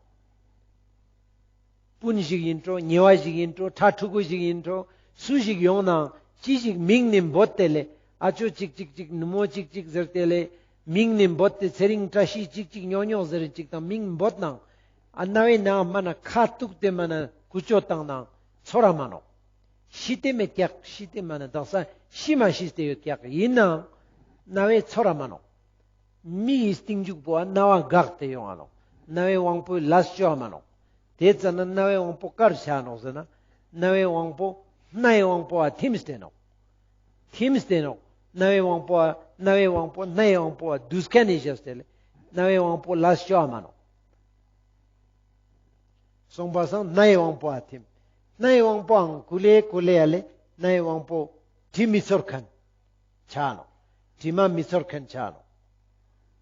སྤུན་ཞིག་ཡིན་འགྲོ། ཉེ་བ་ཞིག་ཡིན་འགྲོ། ཕྲ་ཕྲུ་གུ་ཞིག་ཡིན་འགྲོ། སུ་ཞིག་ཡོང་ནའང་ཅི་ཞིག་མིང་ནི་འབོད་དེ་ལེ་ཨ་ཅོ་ཅིག་ཅིག་ཅིག་ནུ་མོ་ཅིག་ཅིག་ཟེར་ཏེ་ལེ་མིང་ནི་འབོད་དེ་ཚེ་རིང་བཀྲ་ཤིས་ཅིག་ཅིག་ཉོ་ཉོ་ཟེར་ཅིག་དང་མིང་འབོད་ནའང་ཨ་རྣ་བའི་ནང་མ་ན་ཁ་གཏུགས་ཏེ་མ་ན་ཀུ་ཅོ་བཏང་ནའང་ཚོར་ར་མ་ནོག། ཤི་སྟེ་མེད་ཀྱག། ཤི་སྟེ་མ་ན་དག་ས་ཤི་མ་ཤི་སྟེ་ཡོད་ཀྱག། ཡིན་ནའང་རྣ་བའི་ཚོར་ར་མ་ནོག། མི་ཡི་རྟིང་མཇུག་པོ་ཨ་རྣ་བ་འགག་སྟེ་ཡོང་ང་ནོག། རྣ་བའི་དབང་པོའི་ལས་ཅོ་བ་མ་ནོག། དེ་ཙ་ན་རྣ་བའི་དབང་པོ་ག་རུ་ཆ་ནོག་ཟེར་ན། རྣ་བའི་དབང་པོ་སྣའི་དབང་པོ་ཨ་ཐིམ་སྟེ་ནོག། ཐིམ་སྟེ་ནོག། རྣ་བའི་དབང་པོ་ཨ་རྣ་བའི་དབང་པོ་སྣའི་དབང་པོ་ཨ་འདུས་མཁན་ནི་བཞག་སྟེ་ལེ་རྣ་བའི་དབང་པོ་ལས་ཅོ་བ་མ་ནོག། སོང་པ་སང་སྣའི་དབང་པོ་ཨ་ཐིམ། སྣའི་དབང་པོའང་ཀུ་ལེ་ཀུ་ལེ་ཡ་ལེ་སྣའི་དབང་པོ་དྲི་མི་ཚོར་མཁན་ཆ་ནོག། དྲི་མ་མི་ཚོར་མཁན་ཆ་ནོག།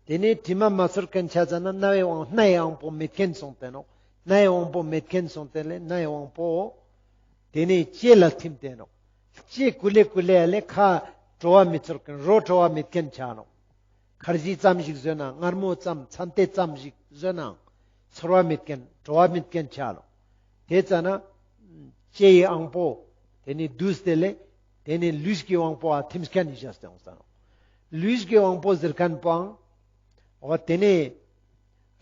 དེ་ནས་དྲི་མ་མ་ཚོར་མཁན་ཆ་ཙ་ན་རྣ་བའི་དབང་སྣའི་དབང་པོ་མེད་མཁན་སོང་སྟེ་ནོག། སྣའི་དབང་པོ་མེད་མཁན་སོང་སྟེ་ལེ་སྣའི་དབང་པོ་དེ་ནས་ལྕེ་ལ་ཐིམ་སྟེ་ནོག། ལྕེ་ཀུ་ལེ་ཀུ་ལེ་ཡ་ལེ་ཁ་བྲོ་བ་མི་ཚོར་མཁན་རོ་བྲོ་བ་མེད་མཁན་ཆ་ནོག། ཁར་ཇི་ཙམ་ཞིག་ཟོས་ན་མངར་མོ་ཙམ་ཚན་ཏེ་ཙམ་ཞིག་ཟོས་ནའང་ཚོར་བ་མེད་མཁན་བྲོ་བ་མེད་མཁན་ཆ་ནོག། དེ་ཙ་ན་ལྕེ་ཡི་དབང་པོ་དེ་ནས་འདུས་ཏེ་ལེ་དེ་ནས་ལུས་ཀྱི་དབང་པོ་ཨ་ཐིམ་མཁན་ནི་བཞག་སྟེ་ཡོང་ས་ནོག། ལུས་ཀྱི་དབང་པོ་ཟེར་མཁན་པོའང་འོ་དེ་ནས་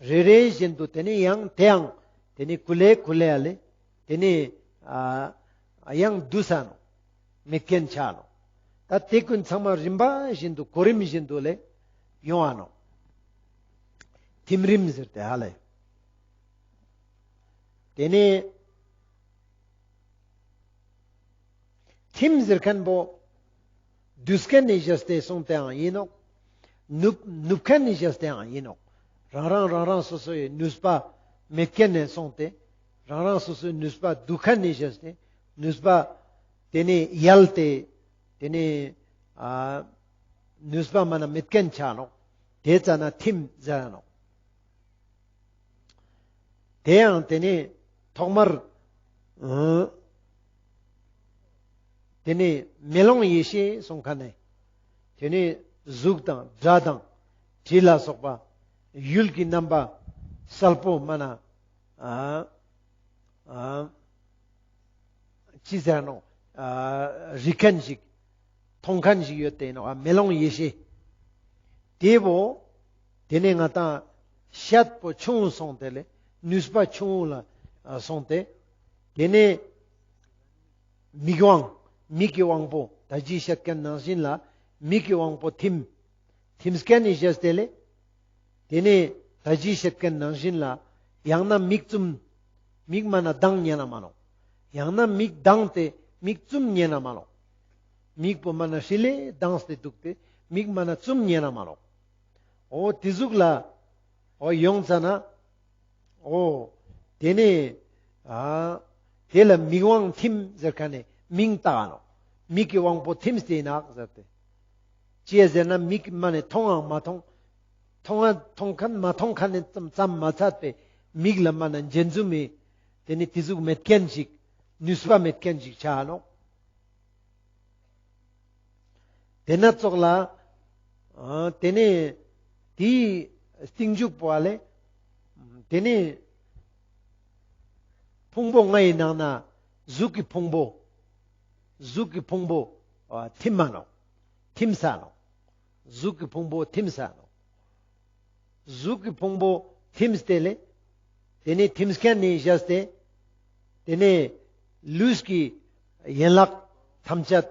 རེ་རེ་བཞིན་དུ་དེ་ནས་ཡང་དེའང་དེ་ནས་ཀུ་ལེ་ཀུ་ལེ་ཡ་ལེ་དེ་ནས་ ཨ་ཡང་བསྡུས་ས་ནོག་མེད་མཁན་ཆ་ནོག་ད་དེ་ཀུན་ཚང་མ་རིམ་པ་བཞིན་དུ་གོ་རིམ་བཞིན་དུ་ལེ་ཡོང་ང་ནོག་ཐིམ་རིམ་ཟེར་ཏེ་ཧ་ལེ། དེ་ནས་ཐིམ་ཟེར་མཁན་པོ་བསྡུས་མཁན་ནས་བཞག་སྟེ་སོང་སྟེའང་ཡིན་ནོག་ནུབ་ནུབ་མཁན་ནས་བཞག་སྟེའང་ཡིན་ནོག་རང་རང་རང་རང་སོ་སོའི་ནུས་པ་མེད་མཁན་ནས་སོང་སྟེ། རང་རང་སོ་སོའི་ནུས་པ་བསྡུས་མཁན་ནས་བཞག་སྟེ། ནུས་པ་དེ་ནས་ཡལ་ཏེ། དེ་ནས་ཨ་ནུས་པ་མ་ན་མེད་མཁན་ཆ་ནོག་དེ་ཙ་ན་ཐིམ་ཟེར་ནོག་དེ་ཡང་དེ་ནས་ཐོག་མར་ཨ་དེ་ནས་མེ་ལོང་ཡེ་ཤེས་སོང་མཁན་ནས། དེ་ནས་གཟུགས་དང་སྒྲ་དང་དྲི་ལ་སོགས་པ་ཡུལ་གྱི་རྣམ་པ་གསལ་པོ་མ་ན་ཨ་ཨ་ཅི་ཟེར་ནོག་ཨ་རིག་མཁན་ཞིག་མཐོང་མཁན་ཞིག་ཡོད་དེ་ནོག་ཨ་མེ་ལོང་ཡེ་ཤེས། དེ་བོ་དེ་ནས་ང་ཏང་ཤེད་པོ་ཆུང་ངུ་སོང་སྟེ་ལེ་ནུས་པ་ཆུང་ངུ་ལ་ཨ་སོང་སྟེ། དེ་ནས་མིག་དབང་མིག་གི་དབང་པོ་ད་ཅི་བཤད་མཁན་ནང་བཞིན་ལ་མིག་གི་དབང་པོ་ཐིམ། ཐིམ་མཁན་ནས་བཞག་སྟེ་ལེ། དེ་ནས་ད་ཅི་བཤད་མཁན་ནང་བཞིན་ལ་ཡང་ན་མིག་བཙུམ། མིག་མ་ན་གདངས་ཉན་ན་མ་ནོག་ཡང་ན་མིག་གདངས་ཏེ་མིག་བཙུམ་ཉན་ན་མ་ནོག་མིག་པོ་མ་ན་ཧྲིལ་ལེ་གདངས་ཏེ་འདུག་སྟེ་མིག་མ་ན་བཙུམ་ཉན་ན་མ་ནོག་འོ་དེ་ཟུག་ལ་འོ་ཡོང་ཙ་ན། འོ། དེ་ནས་ཨ་དེ་ལ་མིག་དབང་ཐིམ་ཟེར་མཁན་ནས་མིང་བཏགས་ནོག་མིག་གི་དབང་པོ་ཐིམ་སྟེ་ནོག་ཟེར་ཏེ། ཅི་ཟེར་ན་མིག་མ་ནས་མཐོང་ཡང་མ་མཐོང་། མཐོང་ཡང་མཐོང་མཁན་མ་མཐོང་མཁན་ནས་ཙམ་ཙམ་མ་ཚད་པའི་མིག་ལ་མ་ན་འཇོན་རྫུ་མེད། དེ་ནས་དེ་ཟུག་མེད་མཁན་ཞིག་ནུས་པ་མེད་མཁན་ཞིག་ཆ་ནོག་དེ་ན་ཙོགས་ལ། ཨ་དེ་ནས་དེའི་སྟེང་མཇུག་པོ་ཨ་ལེ། དེ་ནས་ཕུང་པོ་ལྔའི་ནང་ན་གཟུགས་ཀྱི་ཕུང་པོ། གཟུགས་ཀྱི་ཕུང་པོ་ཨ་ཐིམ་མ་ནོག་ཐིམ་ས་ནོག་གཟུགས་ཀྱི་ཕུང་པོ་ཐིམ་ས་ནོག་གཟུགས་ཀྱི་ཕུང་པོ་ཐིམ་སྟེ་ལེ། དེ་ནས་ཐིམ་མཁན་ནས་བཞག་སྟེ། དེ་ནས་ལུས་ཀྱི་ཡན་ལག་ཐམས་ཅད།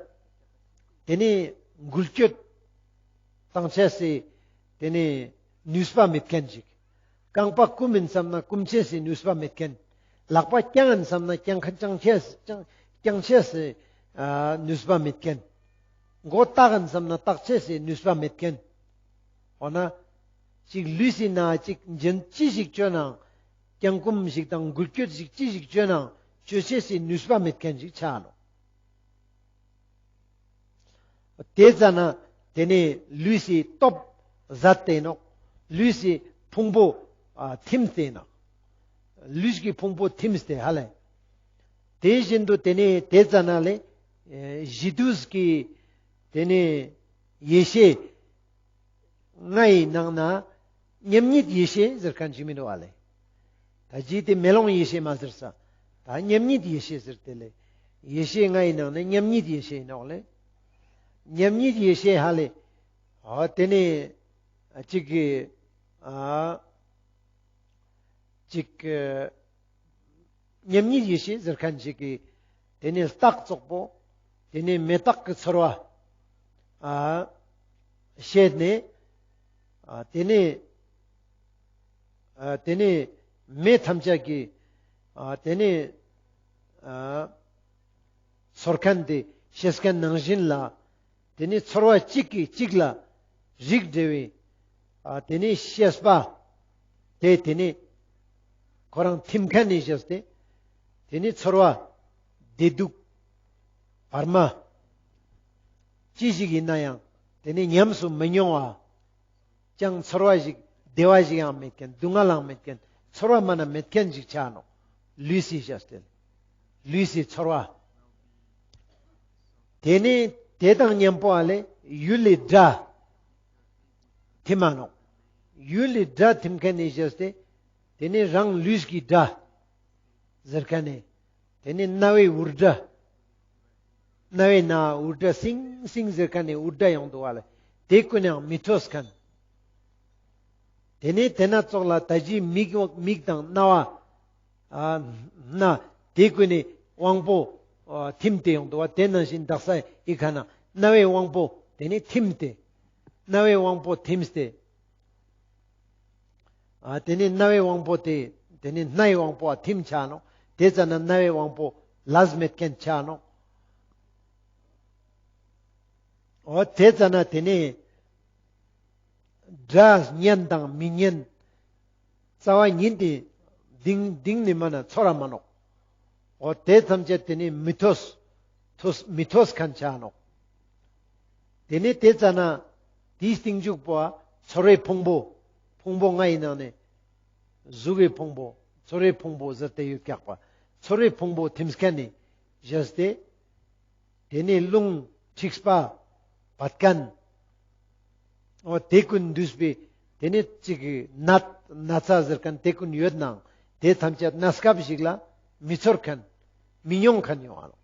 དེ་ནས་འགུལ་སྐྱོད་བཏང་ཅེས་སི་དེ་ནས་ནུས་པ་མེད་མཁན་ཞིག་རྐང་པ་བསྐུམ་ཡིན་བསམ་ན་བསྐུམ་ཅེས་སི་ནུས་པ་མེད་མཁན། ལག་པ་བརྐྱང་ཡིན་བསམ་ན་བརྐྱང་ཁ་བརྐྱང་ཅེས་བརྐྱང་བརྐྱང་ཅེས་སི་ཨ་ནུས་པ་མེད་མཁན། མགོ་བཏགས་ཡིན་བསམ་ན་བཏགས་ཅེས་སི་ནུས་པ་མེད་མཁན། འོ་ན། ཅིག་ལུས་སི་ནང་ཅིག་འཇོན་ཅི་ཞིག་བཅོས་ནའང་། བརྐྱང་བསྐུམ་ཞིག་དང་འགུལ་སྐྱོད་ཞིག་ཅི་ཞིག་བཅོས་ནའང་བཅོ་ཅེས་སི་ནུས་པ་མེད་མཁན་ཞིག་ཆ་ནོག་དེ་ཙ་ན་དེ་ནས་ལུས་སི་སྟོབས་ཟད་དེ་ནོག་ལུས་སི་ཕུང་པོ་ཨ་ཐིམ་སྟེ་ནོག་ལུས་ཀྱི་ཕུང་པོ་ཐིམ་སྟེ་ཧ་ལེ། དེ་བཞིན་དུ་དེ་ནས་དེ་ཙ་ན་ལེ། ཨེ་གཞི་དུས་ཀྱི་དེ་ནས་ཡེ་ཤེས་ལྔའི་ནང་ན་མཉམ་ཉིད་ཡེ་ཤེས་ཟེར་མཁན་ཞིག་མི་འདུག་ཨ་ལེ། ད་ཅི་དེ་མེ་ལོང་ཡེ་ཤེས་མ་ཟེར་ས། ད་མཉམ་ཉིད་ཡེ་ཤེས་ཟེར་ཏེ་ལེ། ཡེ་ཤེས་ལྔའི་ནང་ན་མཉམ་ཉིད་ཡེ་ཤེས་ནོག་ལེ། མཉམ་ཉིད་ཡེ་ཤེས་ཧ་ལེ། ཨ་དེ་ནས་ཨ་ཅིག་གི་ཨ་ཅིག་གི་མཉམ་ཉིད་ཡེ་ཤེས་ཟེར་མཁན་ཞིག་གི། དེ་ནས་རྟགས་ཙོགས་པོ། དེ་ནས་མེ་སྟག་གི་ཚོར་བ། ཨ་ཤེས་ནས། ཨ་དེ་ནས་ཨ་དེ་ནས་མེ་ཐམས་ཅད་ཀྱི། ཨ་དེ་ནས་ཨ་ཚོར་མཁན་དེ་ཤེས་མཁན་ནང་བཞིན་ལ། དེ་ནས་ཚོར་བ་གཅིག་གིས་གཅིག་ལ་རིགས་འགྲེ་བའི། ཨ་དེ་ནས་ཤེས་པ། དེ་དེ་ནས་ཁོ་རང་ཐིམ་མཁན་ནས་བཞག་སྟེ། དེ་ནས་ཚོར་བ་བདེ་སྡུག་བར་མ་ཅི་ཞིག་ཡིན་ན་ཡང་དེ་ནས་ཉམས་སུ་མི་མྱོང་བ། ཅང་ཚོར་བ་ཞིག་བདེ་བ་ཞིག་ཡང་མེད་མཁན། སྡུག་བསྔལ་ཡང་མེད་མཁན། ཚོར་བ་མ་ན་མེད་མཁན་ཞིག་ཆ་ནོག་ལུས་སི་བཞག་སྟེ། ལུས་སི་ཚོར་བ། དེ་ནས་དེ་དང་མཉམ་པོ་ཨ་ལེ་ཡུལ་ལི་སྒྲ་ཐིམ་མ་ནོག་ཡུལ་ལི་སྒྲ་ཐིམ་མཁན་ནས་བཞག་སྟེ། དེ་ནས་རང་ལུས་ཀྱི་སྒྲ་ཟེར་མཁན་ནས། དེ་ནས་རྣ་བའི་འུར་སྒྲ། རྣ་བའི་ནང་འུར་སྒྲ་སིང་སིང་ཟེར་མཁན་ནས་འུར་སྒྲ་ཡོང་འདུག་བ་ལེ། དེ་ཀུན་ཡང་མི་ཐོས་མཁན། དེ་ནས་དེ་ན་ཙོགས་ལ་ད་ཅི་མིག་མིག་དང་རྣ་བ། ཨ་སྣ་དེ་ཀུན་ནས་ དབང་པོ་ཨ་ཐིམ་སྟེ་ཡོང་འདུག་པ། དེ་ནང་བཞིན་དག་ས་འི་ཁ་ན་རྣ་བའི་དབང་པོ་དེ་ནི་ཐིམ་སྟེ། རྣ་བའི་དབང་པོ་ཐིམ་སྟེ། ཨ་དེ་ནི་རྣ་བའི་དབང་པོ་དེ་དེ་ནི་སྣའི་དབང་པོ་ཨ་ཐིམ་ཆ་ནོག། དེ་ཙ་ན་རྣ་བའི་དབང་པོ་ལས་མེད་མཁན་ཆ་ནོག། འོ་དེ་ཙ་ན་དེ་ནི་སྒྲ་སྙན་དང་མི་སྙན་རྩ་བ་ཉིད་དེ་གཏིང་གཏིང་ནི་མ་ན་ཚོར་ར་མ་ནོག། འོ་དེ་ཐམས་ཅད་དེ་ནི་མི་ཐོས། ཐོས་མི་ཐོས་མཁན་ཆ་ནོག། དེ་ནི་དེ་ཙ་ན་དེའི་སྟིང་མཇུག་པོ་ཚོར་བའི་ཕུང་པོ། ཕུང་པོ་ལྔའི་ནང་ནས་གཟུགས་ཀྱི་ཕུང་པོ། ཚོར་བའི་ཕུང་པོ་ཟེར་ཏེ་ཡོད་ཀྱག་པ། ཚོར་བའི་ཕུང་པོ་ཐིམ་མཁན་ནི་བཞག་སྟེ། དེ་ནས་རླུང་མཁྲིས་པ་བད་ཀན། འོ་དེ་ཀུན་འདུས་པའི་དེ་ནས་ཅིག་ནད་ན་ཚ་ཟེར་མཁན་དེ་ཀུན་ཡོད་ནའང་དེ་ཐམས་ཅད་གནས་སྐབས་ཤིག་ལ་མི་ཚོར་མཁན། མི་མྱོང་མཁན་ཡོང་བ་ནོག།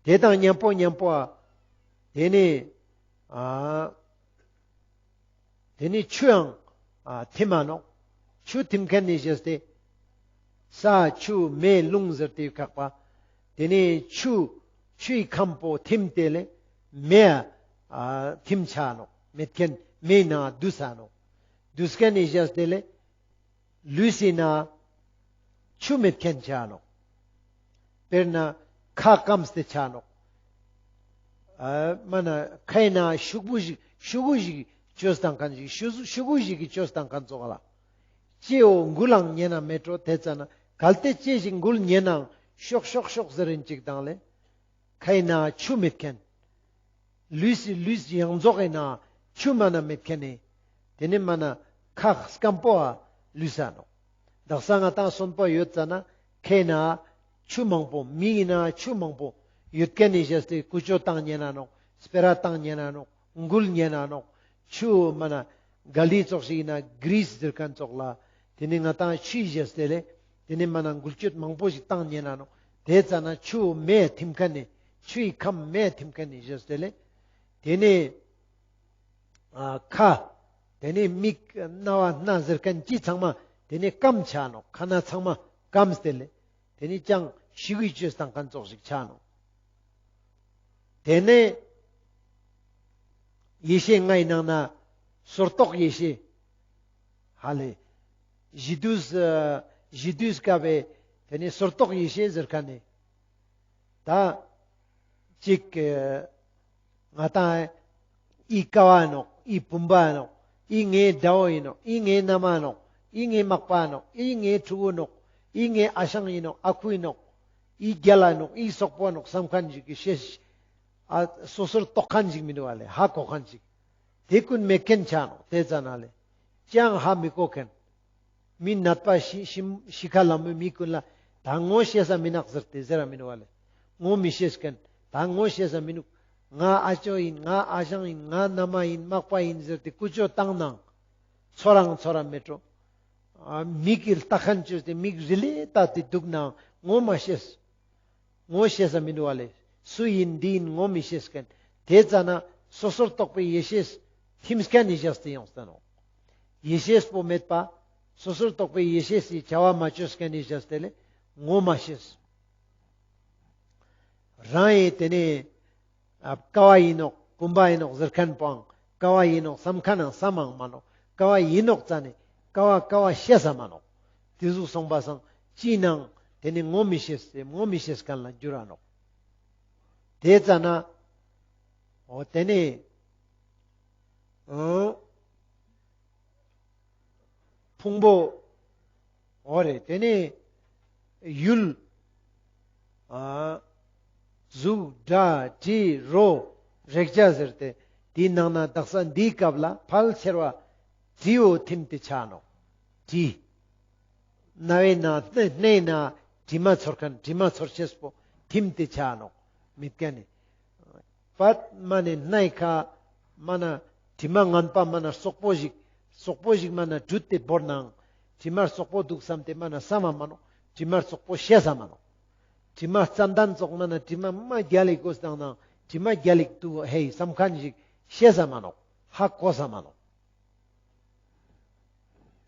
དེ་དང་མཉམ་པོ་མཉམ་པོ་ཨ་དེ་ནས་ཨ་དེ་ནས་ཆུའང་ཨ་ཐིམ་མ་ནོག། ཆུ་ཐིམ་མཁན་ནི་བཞག་སྟེ། ས་ཆུ་མེ་རླུང་ཟེར་ཏེ་ཡོད་ཀྱག་པ། དེ་ནས་ཆུ་ཆུའི་ཁམས་པོ་ཐིམ་སྟེ་ལས་མེ་ཨ་ཐིམ་ཆ་ནོག། མེད་མཁན་མེའི་ནང་འདུས་ས་ནོག། འདུས་མཁན་ནི་བཞག་སྟེ་ལས་ལུས་སི་ནང་ཆུ་མེད་མཁན་ཆ་ནོག། དཔེར་ན་ཁ་སྐམས་ཏེ་ཆ་ནོག། ཨ་མ་ན་ཁའི་ནང་ཤུག་པོ་ཞིག་ཤུ་གུ་ཞིག་བཅོས་བཏང་མཁན་ཞིག་ཤུ་ཤུ་གུ་ཞིག་གི་བཅོས་བཏང་མཁན་ཙོགས་ལ། ལྕེའོ་འགུལ་ལང་ཉན་ན་མེད་འགྲོ། དེ་ཙ་ན་གལ་ཏེ་ལྕེ་ཞིག་འགུལ་ཉན་ནའང་ཤོག་ཤོག་ཤོག་ཟེར་རིན་ཅིག་དང་ལས། ཁའི་ནང་ཆུ་མེད་མཁན། ལུས་སི་ལུས་ཡོངས་རྫོགས་ཀྱི་ནང་ཆུ་མ་ན་མེད་མཁན་ནི། དེ་ནི་མ་ན་ཁ་སྐམ་པོ་ཨ་ལུས་ས་ནོག། དག་ས་ང་ཏང་གསོན་པོ་ཡོད་ཙ་ན་ཁའི་ནང་ཆུ་མང་པོ་མིའི་ནང་ཆུ་མང་པོ་ཡོད་མཁན་ནི་བཞག་སྟེ་ཀུ་ཅོ་བཏང་ཉན་ན་ནོག། སྤེ་ར་བཏང་ཉན་ན་ནོག། འགུལ་ཉན་ན་ནོག། ཆུ་མ་ན་ག་ལི་ཙོགས་ཤིག་ཡིན་ན་གྲིས་ཟེར་མཁན་ཙོགས་ལ། དེ་ནི་ང་ཏང་ཆུའི་བཞག་སྟེ་ལས། དེ་ནི་མ་ན་འགུལ་སྐྱོད་མང་པོ་ཞིག་བཏང་ཉན་ན་ནོག། དེ་ཙ་ན་ཆུ་མེ་ཐིམ་མཁན་ནི་ཆུའི་ཁམས་མེ་ཐིམ་མཁན་ནི་བཞག་སྟེ་ལས། དེ་ནི་ཨ་ཁ། དེ་ནི་མིག་རྣ་བ་སྣ་ཟེར་མཁན་ཅི་ཚང་མ་དེ་ནི་སྐམ་ཆ་ནོག། ཁ་སྣ་ཚང་མ་སྐམས་ཏེ་ལས། དེ་ནི་ཅང་ཤི་བའི་བཅོས་བཏང་མཁན་ཙོགས་ཤིག་ཆ་ནོག། དེ་ནས་ཡེ་ཤེས་ལྔའི་ནང་ན་སོར་རྟོག་ཡེ་ཤེས་ཧ་ལས། གཞི་དུས་ཨ་གཞི་དུས་སྐབས་པའི་དེ་ནི་སོར་རྟོག་ཡེ་ཤེས་ཟེར་མཁན་ནི། ད་ཅིག་ཨ་ང་ཏང་ཨི་ཀ་བ་ནོག། ཨི་བུམ་པ་ནོག། ཨི་ངའི་དགྲ་བོ་ཡིན་ནོག། ཨི་ངའི་མནའ་མ་ནོག། ཨི་ངའི་མག་པ་ནོག། ཨི་ངའི་ཕྲུ་གུ་ནོག། ཨི་ངའི་ཨ་ཞང་ཡིན་ནོག། ཨ་ཁུ་ཡིན་ནོག། ཨི་རྒྱལ་ལ་ནོག། ཨི་སོག་པོ་ནོག་བསམ་མཁན་ཞིག་གི་ཤེས་ཨ་སོ་སོར་རྟོག་མཁན་ཞིག་མི་འདུག་པ་ལས་ཧ་གོ་མཁན་ཞིག། དེ་ཀུན་མེད་མཁན་ཆ་ནོག། དེ་ཙ་ན་ལས་ཅང་ཧ་མི་གོ་མཁན། མི་ནད་པ་ཤི་ཤི་ཤི་ཁ་ལ་མོ་མི་ཀུན་ལ་ད་ངོ་ཤེས་ས་མི་ནོག་ཟེར་ཏེ་ཟེར་ར་མི་འདུག་པ་ལས། ངོ་མི་ཤེས་མཁན། ད་ངོ་ཤེས་ས་མི་ནུག། ང་ཨ་ཅོ་ཡིན། ང་ཨ་ཞང་ཡིན། ང་མནའ་མ་ཡིན། མག་པ་ཡིན་ཟེར་ཏེ་ཀུ་ཅོ་བཏང་ནའང་ཚོར་རང་ཚོར་ར་མེད་འགྲོ། ཨ་མིག་གི་ལྟ་མཁན་བཅོས་ཏེ་མིག་རི་ལེ་ལྟ་སྟེ་འདུག་ནའང་ངོ་མ་ཤེས། ངོ་ཤེས་ས་མི་འདུག་པ་ལས། སུ་ཡིན་འདི་ཡིན་ངོ་མི་ཤེས་མཁན། དེ་ཙ་ན་སོ་སོར་རྟོག་པའི་ཡེ་ཤེས་ཐིམ་མཁན་ནི་བཞག་སྟེ་ཡོང་ས་ནོག། ཡེ་ཤེས་པོ་མེད་པ། སོ་སོར་རྟོག་པའི་ཡེ་ཤེས་སི་བྱ་བ་མ་བཅོས་མཁན་ནི་བཞག་སྟེ་ལས་ངོ་མ་ཤེས། རང་ཡིན་དེ་ནི་ཨ་ཀ་བ་ཡིན་ནོག། བུམ་པ་ཡིན་ནོག་ཟེར་མཁན་པོའང་ཀ་བ་ཡིན་ནོག་བསམ་མཁན་ནང་བསམ་མང་མ་ནོག། ཀ་བ་ཡིན་ནོག་ཙ་ནི་ཀ་བ་ཀ་བ་ཤེས་ས་མ་ནོག། དེ་ཟུག་སོང་པ་སང་ཅི་ནང་དེ་ནི་ངོ་མི་ཤེས་ཏེ་ངོ་མི་ཤེས་མཁན་ལ་འགྱུར་ར་ནོག། དེ་ཙ་ན་འོ་དེ་ནི་ཨོ་ཕུང་པོ། འོ་རེད། དེ་ནས་ཡུལ། ཨ་གཟུགས་སྒྲ་དྲི་རོ་རེག་བྱ་ཟེར་ཏེ་དེའི་ནང་ན་དག་ས་འདིའི་སྐབས་ལ་ཕལ་ཆེར་བ་དྲིའོ་ཐིམ་སྟེ་ཆ་ནོག། དྲི། རྣ་བའི་ནང་སྣའི་ནང་དྲི་མ་ཚོར་མཁན་དྲི་མ་ཚོར་ཤེས་པོ་ཐིམ་སྟེ་ཆ་ནོག། མེད་མཁན་ནི། པད་མ་ནེ་སྣའི་ཁ་མ་ན་དྲི་མ་ངན་པ་མ་ན་སོག་པོ་ཞིག་སོག་པོ་ཞིག་མ་ན་དྲུད་དེ་བོར་ནའང་དྲི་མ་སོག་པོ་འདུག་བསམ་སྟེ་མ་ན་བསམ་མ་མ་ནོག། དྲི་མ་སོག་པོ་ཤེས་ས་མ་ནོག། དྲི་མ་ཙན་དན་ཙོགས་མ་ན་དྲི་མ་མ་རྒྱལ་ལ་དགོས་དང་ནའང་དྲི་མ་རྒྱལ་ལ་འདུག་ཧེ་བསམ་མཁན་ཞིག་ཤེས་ས་མ་ནོག། ཧ་གོ་ས་མ་ནོག།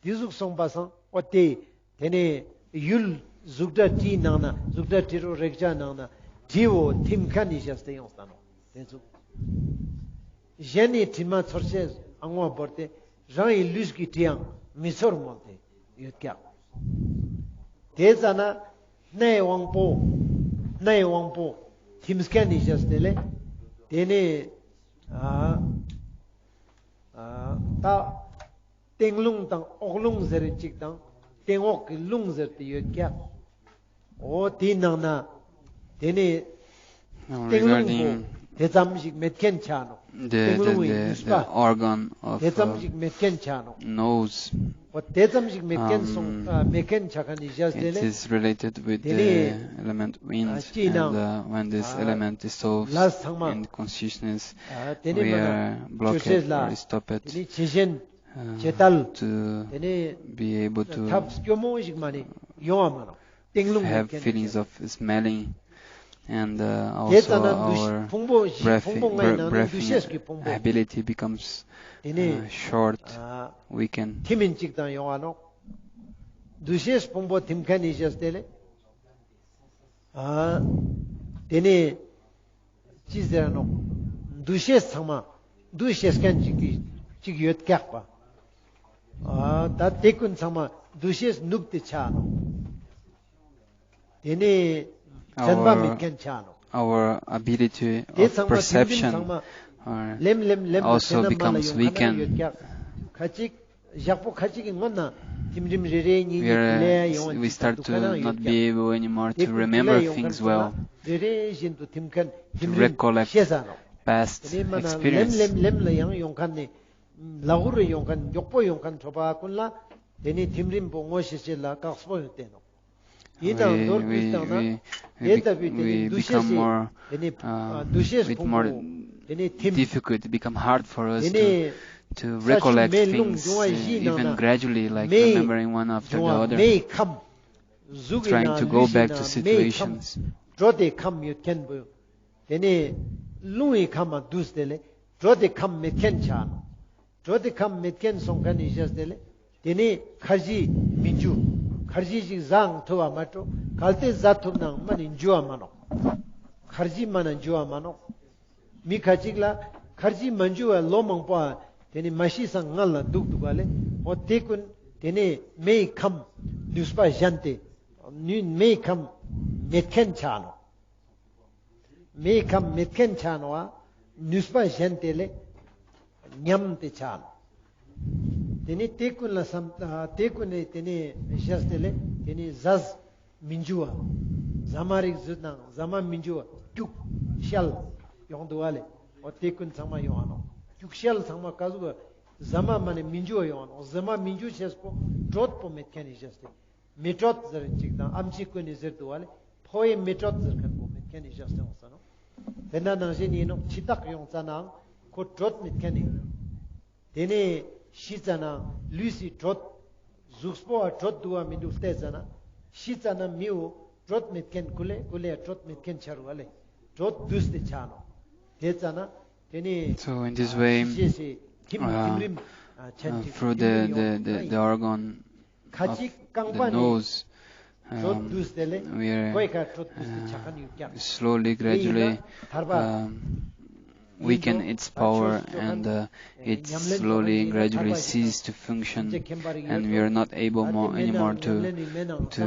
དེ་ཟུག་སོང་པ་སང་འོ་དེ་དེ་ནས་ཡུལ། གཟུགས་སྒྲ་དྲིའི་ནང་ན་གཟུགས་སྒྲ་དྲི་རོ་རེག་བྱ་ནང་ན་དྲིའོ་ཐིམ་མཁན་ནི་བཞག་སྟེ་ཡོང་ས་ནོག་དེ་ཚོ། གཞན་ནི་དྲི་མ་ཚོར་ཤེས་ཨང་བ་བོར་ཏེ་རང་ཡི་ལུས་ཀྱི་དྲི་ཡང་མི་ཚོར་མོལ་ཏེ་ཡོད་ཀྱག་དེ་ཙ་ན་སྣའི་དབང་པོ་སྣའི་དབང་པོ་ཐིམ་མཁན་ནི་བཞག་སྟེ་ལེ། དེ་ནས་ཨ་ཨ་ད་སྟེང་རླུང་དང་འོག་རླུང་ཟེར་གཅིག་དང་སྟེང་འོག་གི་རླུང་ཟེར་ཏེ་ཡོད་ཀྱག་འོ་དེའི་ནང་ན་དེ་ནས་Now, སྟེང་རླུང་པོ་regarding དེ་ཙམ་ཞིག་མེད་མཁན་ཆ་ནོག the, སྟེང་རླུང་the, གི་the, ནུས་པ the organ of དེ་ཙམ uh, ཞིག་མེད་མཁན་ཆ་ནོག nose. འོ་དེ་ཙམ་ཞིག་མེད་མཁན་སོང་um, ཨ་མེད་མཁན་ཆ་མཁན་ནི་བཞག་སྟེ་it ལེ། Is related with དེ་the ནས element ཨ wind, ཅི་and ནང་uh, when this ཨ element dissolves ལ་ཚང་མ in consciousness, ཨ་དེ་ནས་we མ་ན་are ཆོས་ཅེས་blocked ལ་or stopped དེ་ནས་ཇེ་ཞན་uh, ཇེ་དལ་to དེ་ནས་be able to ཐབས་སྐྱོ་མོ་ཞིག་མ་ནི་ཡོང་བ་མ་ནོག་སྟེང་རླུང་have མེད་མཁན་feelings ནི་of smelling, and uh, དེ་ཙ་ན་also འདུ་ཤེས་our ཕུང་པོ་བཞི་ཕུང་པོ་breathing, ལྔའི་bre- ནང་ནས་འདུ་ཤེས་breathing ཀྱི་ཕུང་པོ་ability becomes དེ་ནས uh, short, ཨ་weaken. ཐིམ་མིན་གཅིག་དང་ཡོང་བ་ནོག་འདུ་ཤེས་ཕུང་པོ་ཐིམ་མཁན་ནི་བཞག་སྟེ་ལེ། ཨ་དེ་ནས་ཅི་ཟེར་ནོག་འདུ་ཤེས་ཚང་མ་འདུ་ཤེས་མཁན་ཅིག་གི་ཅིག་ཡོད་ཀྱག་པ། ཨ་ད་དེ་ཀུན་ཚང་མ་འདུ་ཤེས་ནུབ་སྟེ་ཆ་ནོག་དེ་ནས་དྲན་པ་མེད་our མཁན་ཆ་ནོག our ability དེ་of ཚང་མ་ཐིམ་རིམ་ཚང་མ perception uh, ལེམ་ལེམ་ལེམ་དུ་also ཚེ་ན་མ་ལ becomes ཡོང་ཁ་ན་ཡོད་weakened. ཀྱག་ཁ་ཅིག་ཞག་པོ་ཁ་ཅིག་གི་སྔོན་ན་ཐིམ་རིམ་རེ་རེ་གཉིས་གཉིས་དུ་ལེ་ཡོང་བ་ཅིག་ད་དུ་ཁ་ན་ཡོད་ཀྱག་དེ་ཀུན་དུ་ལེ་ཡོང་མཁན་ཚང་མ་རེ་རེ་བཞིན་དུ་ཐིམ་མཁན་ཐིམ་རིམ་ཤེས་ས་ནོག་དེ་ནས་མ་ན་ལེམ་ལེམ་ལེམ་ལ་ཡང་ཡོང་མཁན་ནི་ལ་འུར་ཡོང་མཁན་མགྱོགས་པོ་ཡོང་མཁན་ཁྲོ་བ་ཀུན་ལ་དེ་ནས་ཐིམ་རིམ་པོ་ངོ་ཤེས་ཤེས་ལ་དཀགས་པོ་ཡོད་དེ་ནོག་ཡིན་ནའང་མདོར་བསྡུས་བཏང་ན་དེ་ལྟ་བུའི་དེ་ནི་འདུ་ཤེས་སི་དེ་ནི་འདུ་ཤེས་ཕུང་པོ་དེ་ནི་ཐིམ། difficult, it become hard for us དེ་ནི་to to ས་ཆུ་recollect མེ་རླུང་things འབྱུང་བ་བཞིའི་ནང་ན་even gradually, like མེ་remembering one after འབྱུང་བ་མེའི་ཁམས། གཟུགས་ཀྱི་ནང་ལུས་ཀྱི་ནང་མེའི་ཁམས། དྲོད་དེ་ཁམས་ཡོད་མཁན་པོ། དེ་ནི་རླུང་གི་ཁམས་མ་འདུས་ཏེ་ལེ་དྲོད་དེ་ཁམས་མེད་མཁན་ཆ་ནོག་དྲོད་དེ་ཁམས་མེད་མཁན་སོང་མཁན་ནི་བཞག་སྟེ་ལེ། དེ་ནས་ཁར་ཇི་མི་འཇུ། ཁར་ཇི་ཞིག་ཟའང་ཐུབ་བ་མ་འགྲོ། གལ་ཏེ་ཟ་ཐུབ་ནའང་མ་ནི་འཇུ་བ་མ་ནོག་ཁར་ཇི་མ་ན་འཇུ་བ་མ་ནོག་མི་ཁ་ཅིག་ལ་ཁར་ཇི་མ་འཇུ་བ་ལོ་མང་པོ་ཨ་དེ་ནི་མ་ཤི་སང་ང་ལ་འདུག་འདུག་ག་ལེ། འོ་དེ་ཀུན་དེ་ནས་མེའི་ཁམས་ནུས་པ་ཞན་ཏེ་ནུས་མེའི་ཁམས་མེད་མཁན་ཆ་ནོག་མེའི་ཁམས་མེད་མཁན་ཆ་ནོག་ཨ། ནུས་པ་ཞན་ཏེ་ལེ་ཉམས་ཏེ་ཆ་ནོག་དེ་ནས་དེ་ཀུན་ལ་བསམ་ཨ་དེ་ཀུན་ནས་དེ་ནས་བཞག་སྟེ་ལེ་དེ་ནས་ཟས་མི་འཇུ་བ། ཟ་མ་རིགས་ཟོས་ནའང་ཟ་མ་མི་འཇུ་བ་སྐྱུག་བཤལ་ཡོང་འདུག་ག་ལེ། འོ་དེ་ཀུན་ཚང་མ་ཡོང་ང་ནོག་སྐྱུག་བཤལ་ཚང་མ་ག་ཟུག་ག་ཟ་མ་མ་ནས་མི་འཇུ་བ་ཡོང་ང་ནོག་ཟ་མ་མི་འཇུ་ཤེས་པོ་དྲོད་པོ་མེད་མཁན་ནི་བཞག་སྟེ། མེ་དྲོད་ཟེར་ཅིག་དང་ཨམ་ཆི་ཀུན་ནི་ཟེར་འདུག་ག་ལེ། ཕོ་བའི་མེ་དྲོད་ཟེར་མཁན་པོ་མེད་མཁན་ནི་བཞག་སྟེ་ཡོང་ས་ནོག་དེ་ན་ནང་བཞིན་ཡིན་ནོག་འཆི་བདག་ཡོང་ཙ་ནའང་ཁོ་དྲོད་མེད་མཁན་ནི། དེ་ནས་ཤི་ཙ་ན་ལུས་སི་དྲོད། གཟུགས་པོ་བ་དྲོད་འདུག་བ་མི་འདུག་བལྟས་ཙ་ན། ཤི་ཙ་ན་མི་བོ་དྲོད་མེད་མཁན་ཀུ་ལེ་ཀུ་ལེ་དྲོད་མེད་མཁན་ཆ་རུག་ག་ལེ། དྲོད་འདུས་ཏེ་ཆ་ནོག་དེ་ཙ་ན་དེ་ནས་So in this ཨ་way, ཤི་ཤེས་སི་ཐིམ་ཐིམ་uh, རིམ་ཨ་ཆེན་uh, ཅིག་through ཐིམ་རིམ་the, ཡོང་the, ཐུབ་ན་the ཡིན། organ ཁ་ཅིག་རྐང་པ་ནི་དྲོད་འདུས་ཏེ་ལེ། um, we are, གོས་ཁ་དྲོད་འདུས་ཏེ་ཆ་མཁན་ཡོད་ཀྱག slowly, དེ་ཡིན་ན་gradually, ཐར་པ་um, weaken its power, and uh, it slowly, gradually ceases to function, and we are not able more anymore to, to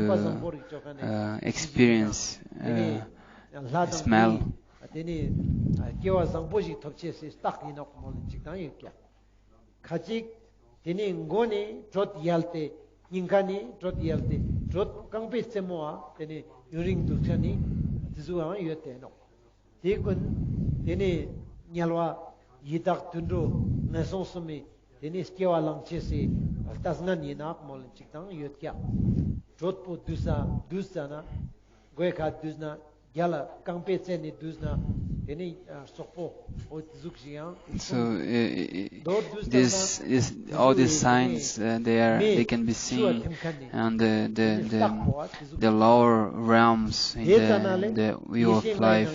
uh, experience uh, smell. དེ་ནི་སྐྱེ་བ་བཟང་པོ་ཞིག་ཐོབ་ཅེས་སི་རྟགས་ཡིན་ནོག་མོལ་ཅིག་དང་ཡོད་ཀྱག་ཁ་ཅིག་དེ་ནི་མགོ་ནི་དྲོད་ཡལ་ཏེ་སྙིང་ཁ་ནི་དྲོད་ཡལ་ཏེ་དྲོད་རྐང་པའི་རྩེ་མོ་ཨ་དེ་ནི་ཡུན་རིང་འདུག་ས་ནི་དེ་ཟུག་ཡང་ཡོད་དེ་ནོག་དེ་ཀུན་དེ་ནི་དམྱལ་བ་ཡི་དྭགས་དུད་འགྲོ་ངན་སོང་གསུམ་མི་དེ་ནི་སྐྱེ་བ་བླང་ཅེས་སི་ལྟས་ངན་ཡིན་ནོག་མོལ་ཅིག་དང་ཡོད་ཀྱག་དྲོད་པོ་འདུས་ས་འདུས་ཙ་ན། གོས་ཁ་འདུས་ན། རྒྱ་ལ་རྐང་པའི་རྩེ་ནི་འདུས་ན། དེ་ནི་ཨ་སོག་པོ་འོ་ཟུག་ཞིག་ཡང་། So uh, uh, མདོར་བསྡུས་ཙ་ན། this is all the signs, uh, they are, they can be seen on the, the, the, the lower realms in the, the view of life.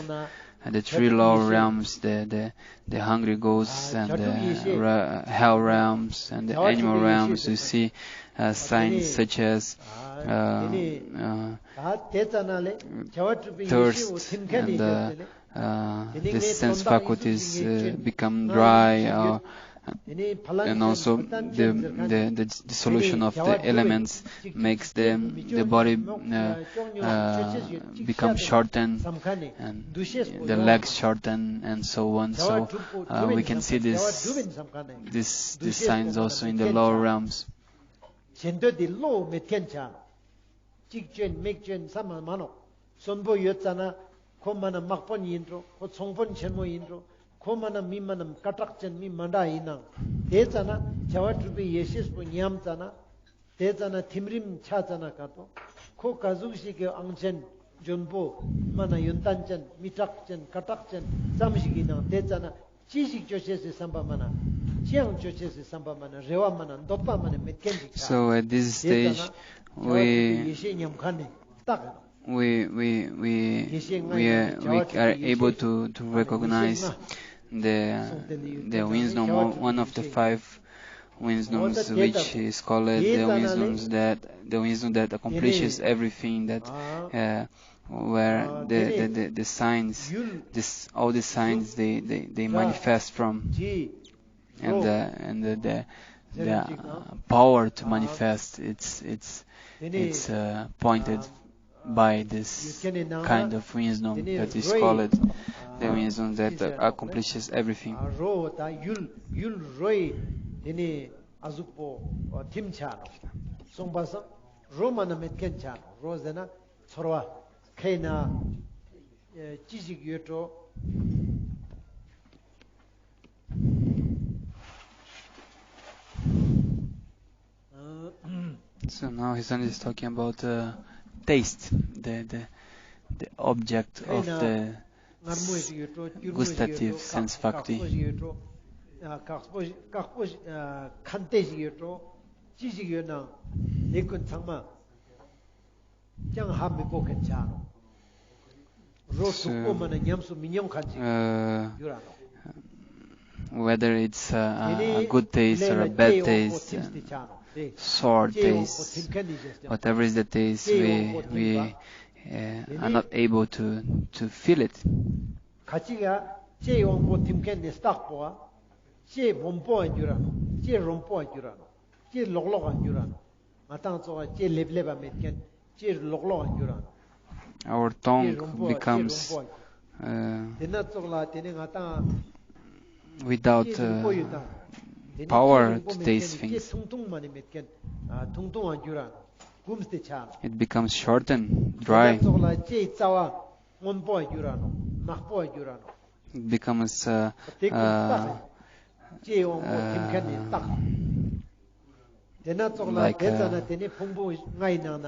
and the three lower realms, the, the, the hungry ghosts and the ra- hell realms and the animal realms, we see uh, signs such as uh, uh, thirst and uh, uh, the sense faculties uh, become dry, uh, and also the, the, the dissolution of the elements makes the, the body uh, uh, become shortened, and the legs shorten, and so on. So uh, we can see this, this, these signs also in the lower realms. གཅིག་ཅན་མིག་ཅན་ས་མ་མ་ནོག་གསོན་པོ་ཡོད་ཙ་ན་ཁོ་མ་ན་དམག་དཔོན་ཡིན་འགྲོ། ཁོ་ཚོང་དཔོན་ཆེན་མོ་ཡིན་འགྲོ། ཁོ་མ་ན་མི་མ་ན་སྐད་གྲགས་ཅན་མི་མ་འདྲ་ཡིན་ནང་དེ་ཙ་ན་བྱ་བ་གྲུབ་པའི་ཡེ་ཤེས་པོ་ཉམས་ཙ་ན་དེ་ཙ་ན་ཐིམ་རིམ་ཆ་ཙ་ན་ག་ཏོ་ཁོ་ག་ཟུག་ཞིག་གི་ཨང་ཅན་འཇོན་པོ་མ་ན་ཡོན་ཏན་ཅན་མི་གྲགས་ཅན་སྐད་གྲགས་ཅན་ཙམ་ཞིག་ཡིན་ནང་དེ་ཙ་ན་ཅི་ཞིག་ཅོ་ཆེས་སི་བསམ་པ་མ་ན། ཅི་ཡང་ཅོ་ཆེས་སི་བསམ་པ་མ་ན། རེ་བ་མ་ན། འདོད་པ་མ་ན། མེད་མཁན་ཞིག་ཆགས། So at this stage, we, ཡེ་ཤེས་ཉམས་མཁན་ནི་རྟགས་we, we, we, we are, we are able to, to recognize the, the wisdom, one of the five wisdoms, which is called the wisdoms that, the wisdom that accomplishes everything, that uh, where the, the, the, the signs, this, all the signs, they, they, they manifest from, and the, and the, the, the uh, power to manifest, it's, it's, it's uh, pointed by this kind of wisdom that is called the wisdom that uh, accomplishes everything. ཨ་ཟུག་པོ་ཐིམ་ཆ་ནོག་སོང་པ་སང་རོ་མ་ན་མེད་མཁན་ཆ་ནོག་རོ་ཟེར་ན་ཚོར་བ་ཁེ་ན་ཅི་ཞིག་ཡོད་འགྲོ། So now his son is talking about uh, taste, the, the, the object of the gustative sense faculty. དཀག་པོ་དཀག་པོ་ཁན་ཏེ་ཞིག་ཡོད་འགྲོ། ཅི་ཞིག་ཡོད་ན་དེ་ཀུན་ཚང་མ་ཅང་ཧ་མི་གོ་མཁན་ཆ་ནོག་རོ་མཐུག་པོ་མ་ན་ཉམས་སུ་མི་མྱོང་མཁན་ཞིག་ཡོད་ར་ནོག whether it's a, a good taste or a bad taste, sour taste, whatever is the taste, we, we uh, are not able to, to feel it. ཁ་ཅིག་ཡ་ལྕེ་ཡོང་པོ་ཐིམ་མཁན་ནི་རྟགས་པོ་ཨ། ལྕེ་སྦོམ་པོ་ཨ་འགྱུར་ར་ནོག་ལྕེ་རོམ་པོ་ཨ་འགྱུར་ར་ནོག་ལྕེ་ལོག་ལོག་ཨ་འགྱུར་ར་ནོག་ང་ཏང་ཙོགས་ལྕེ་ལེབ་ལེབ་པ་མེད་མཁན་ལྕེ་ལོག་ལོག་ཨ་འགྱུར་ར་ནོག Our ལྕེ་tongue རོམ་པོ་ཨ་ལྕེ་རོམ་པོ་ཨ་འགྱུར། དེ་ན་ཙོགས་ལ་དེ་ནས་ང་ཏང་ལྕེ་རིང་པོ་ཡོད་དང་། དེ་ནས་ལྕེ་རིང་པོ་མེད་མཁན་ལྕེ་ཐུང་ཐུང་མ་ནི་མེད་མཁན་ཐུང་ཐུང་ཨ་འགྱུར་ར་ནོག་གུམས་ཏེ་ཆ་ནོག It becomes shortened, དེ་ན་ཙོགས་ལ་ལྕེའི་རྩ་བ་སྔོན་པོ་ཨ་འགྱུར་ར་ནོག་ནག་པོ་ཨ་འགྱུར་ར་ནོག It becomes uh, དེ་ཀུན་རྟགས་ཨིན། ལྕེ་ཡོང་པོ་ཐིམ་མཁན་ནི་རྟགས། དེ་ན་ཙོགས་ལ་དེ་ཙ་ན་དེ་ནི་ཕུང་པོ་ལྔའི་ནང་ན་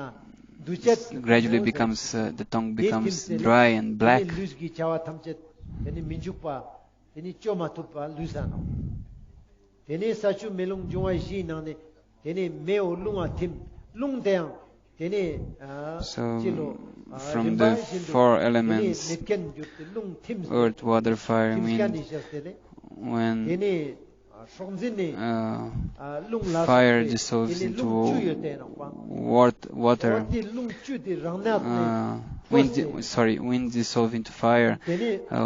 འདུ་བྱེད་gradually becomes uh, the tongue becomes dry and black. ལུས་ཀྱི་བྱ་བ་ཐམས་ཅད་དེ་ནི་མི་འཇུག་པ་དེ་ནི་བཅོ་མ་ཐུབ་པ་ལུས་ས་ནོག་དེ་ནི་ས་ཆུ་མེ་རླུང་འབྱུང་བ་བཞིའི་ནང་ནས་དེ་ནས་མེའོ་རླུང་ང་ཐིམ། རླུང་དེའང་དེ་ནས་ཨ་ཅི་ལོ། ཨ་རིམ་པ་བཞིན་དུ་དེ་ནས་མེད་མཁན་འགྱུར་ཏེ་རླུང་ཐིམ་ཟེར། ཐིམ་མཁན་ནི་ཞེས་ཟེར་ཏེ། དེ་ནས་ཨ་སྲོག་འཛིན་ནི་ཨ་རླུང་ལ་སོགས་ཏེ་དེ་ནས་རླུང་བཅུ་ཡོད་དེ་ནོག་པ། འོ་དེ་རླུང་བཅུ་དེ་རང་སྣང་ནས་ཐོས་ཏེ། Sorry, wind dissolve into fire. དེ་ནས་ཨ་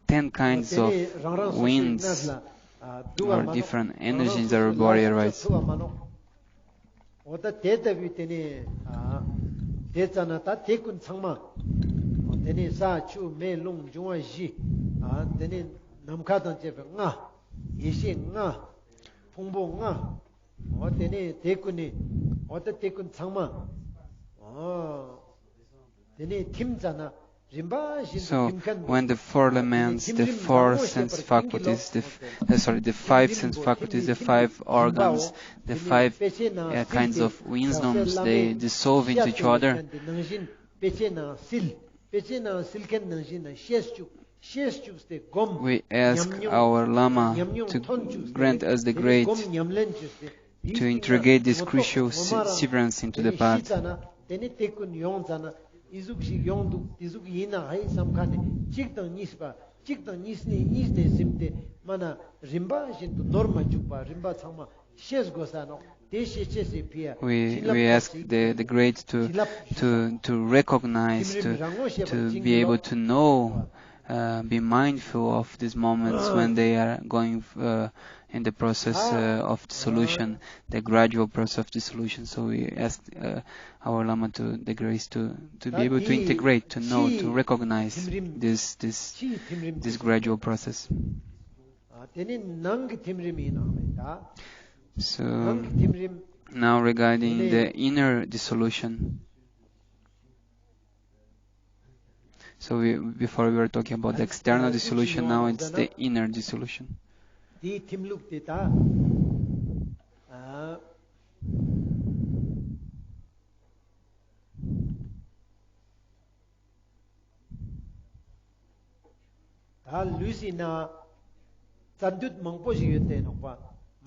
ཨ་Ten kinds of winds or different energies in our body arise. འོ་ད་དེ་ལྟ་བུའི་དེ་ནས་ཨ་དེ་ཙ་ན་ད་དེ་ཀུན་ཚང་མ་དེ་ནས་ས་ཆུ་མེ་རླུང་འབྱུང་བ་བཞི། ཨ་དེ་ནས་ནམ་མཁའ་དང་བཅས་པའི་ལྔ། ཡེ་ཤེས་ལྔ། ཕུང་པོ་ལྔ། འོ་དེ་ནས་དེ་ཀུན་ནི་འོ་ད་དེ་ཀུན་ཚང་མ་འོ་དེ་ནས་ཐིམ་ཙ་ན་རིམ་པ་བཞིན་དུ་ཐིམ་མཁན། So, when the four elements, the four sense faculties, the f- uh, sorry, the five sense faculties, the five organs, the five uh, kinds of wisdoms, they dissolve into each other. དེ་ནང་བཞིན་དཔེ་ཆའི་ནང་སིལ། དཔེ་ཆའི་ནང་སིལ་མཁན་ནང་བཞིན་ན་ཤེས་བཅུག་ཤེས་བཅུག་སྟེ་སྒོམ། We ask our Lama to grant us the great སྒོམ་ཉམས་ལེན་བཅུག་སྟེ། to interrogate this crucial se- severance into the path. དེ་ནས་དེ་ཀུན་ཡོང་ཙ་ན་ ཨི་ཟུག་ཞིག་ཡོང་འདུག་ཏེ་ཟུག་ཨིན་ན་ཧའི་སམ་ཁན་ནི་ཅིག་དང་ཉིས་པ་ཅིག་དང་ཉིས་ནེ་ཉིས་ནེ་ཟིན་ཏེ་མ་ན་རིམ་པ་བཞིན་དུ་ནོར་མ་ཅུག་པ་རིམ་པ་ཚང་མ་ཤེས་གོས་ས་ནོག་ཏེ་ཤེས་ཅེས་སི་ཕི་ཡ་we, we ask the, the great to, to, to recognize, to, to be able to know, uh, be mindful of these moments when they are going uh, in the process uh, of dissolution, the gradual process of dissolution. So we ask uh, our Lama to the grace to, to be able to integrate, to know, to recognize this, this, this gradual process. ཨ་ཏེ་ནི་ནང་གི་ཐིམ་རིམ་ཨིན་ནོག་ད། So ནང་གི་ཐིམ་རིམ། Now regarding the inner dissolution. So we, before we were talking about the external dissolution, now it's the inner dissolution. ཏེའི་ཐིམ་ལུགས་ཏེ་ད། ཨ། ད་ལུས་སི་ནང་རྩ་མདུད་མང་པོ་ཞིག་ཡོད་དེ་ནོག་པ།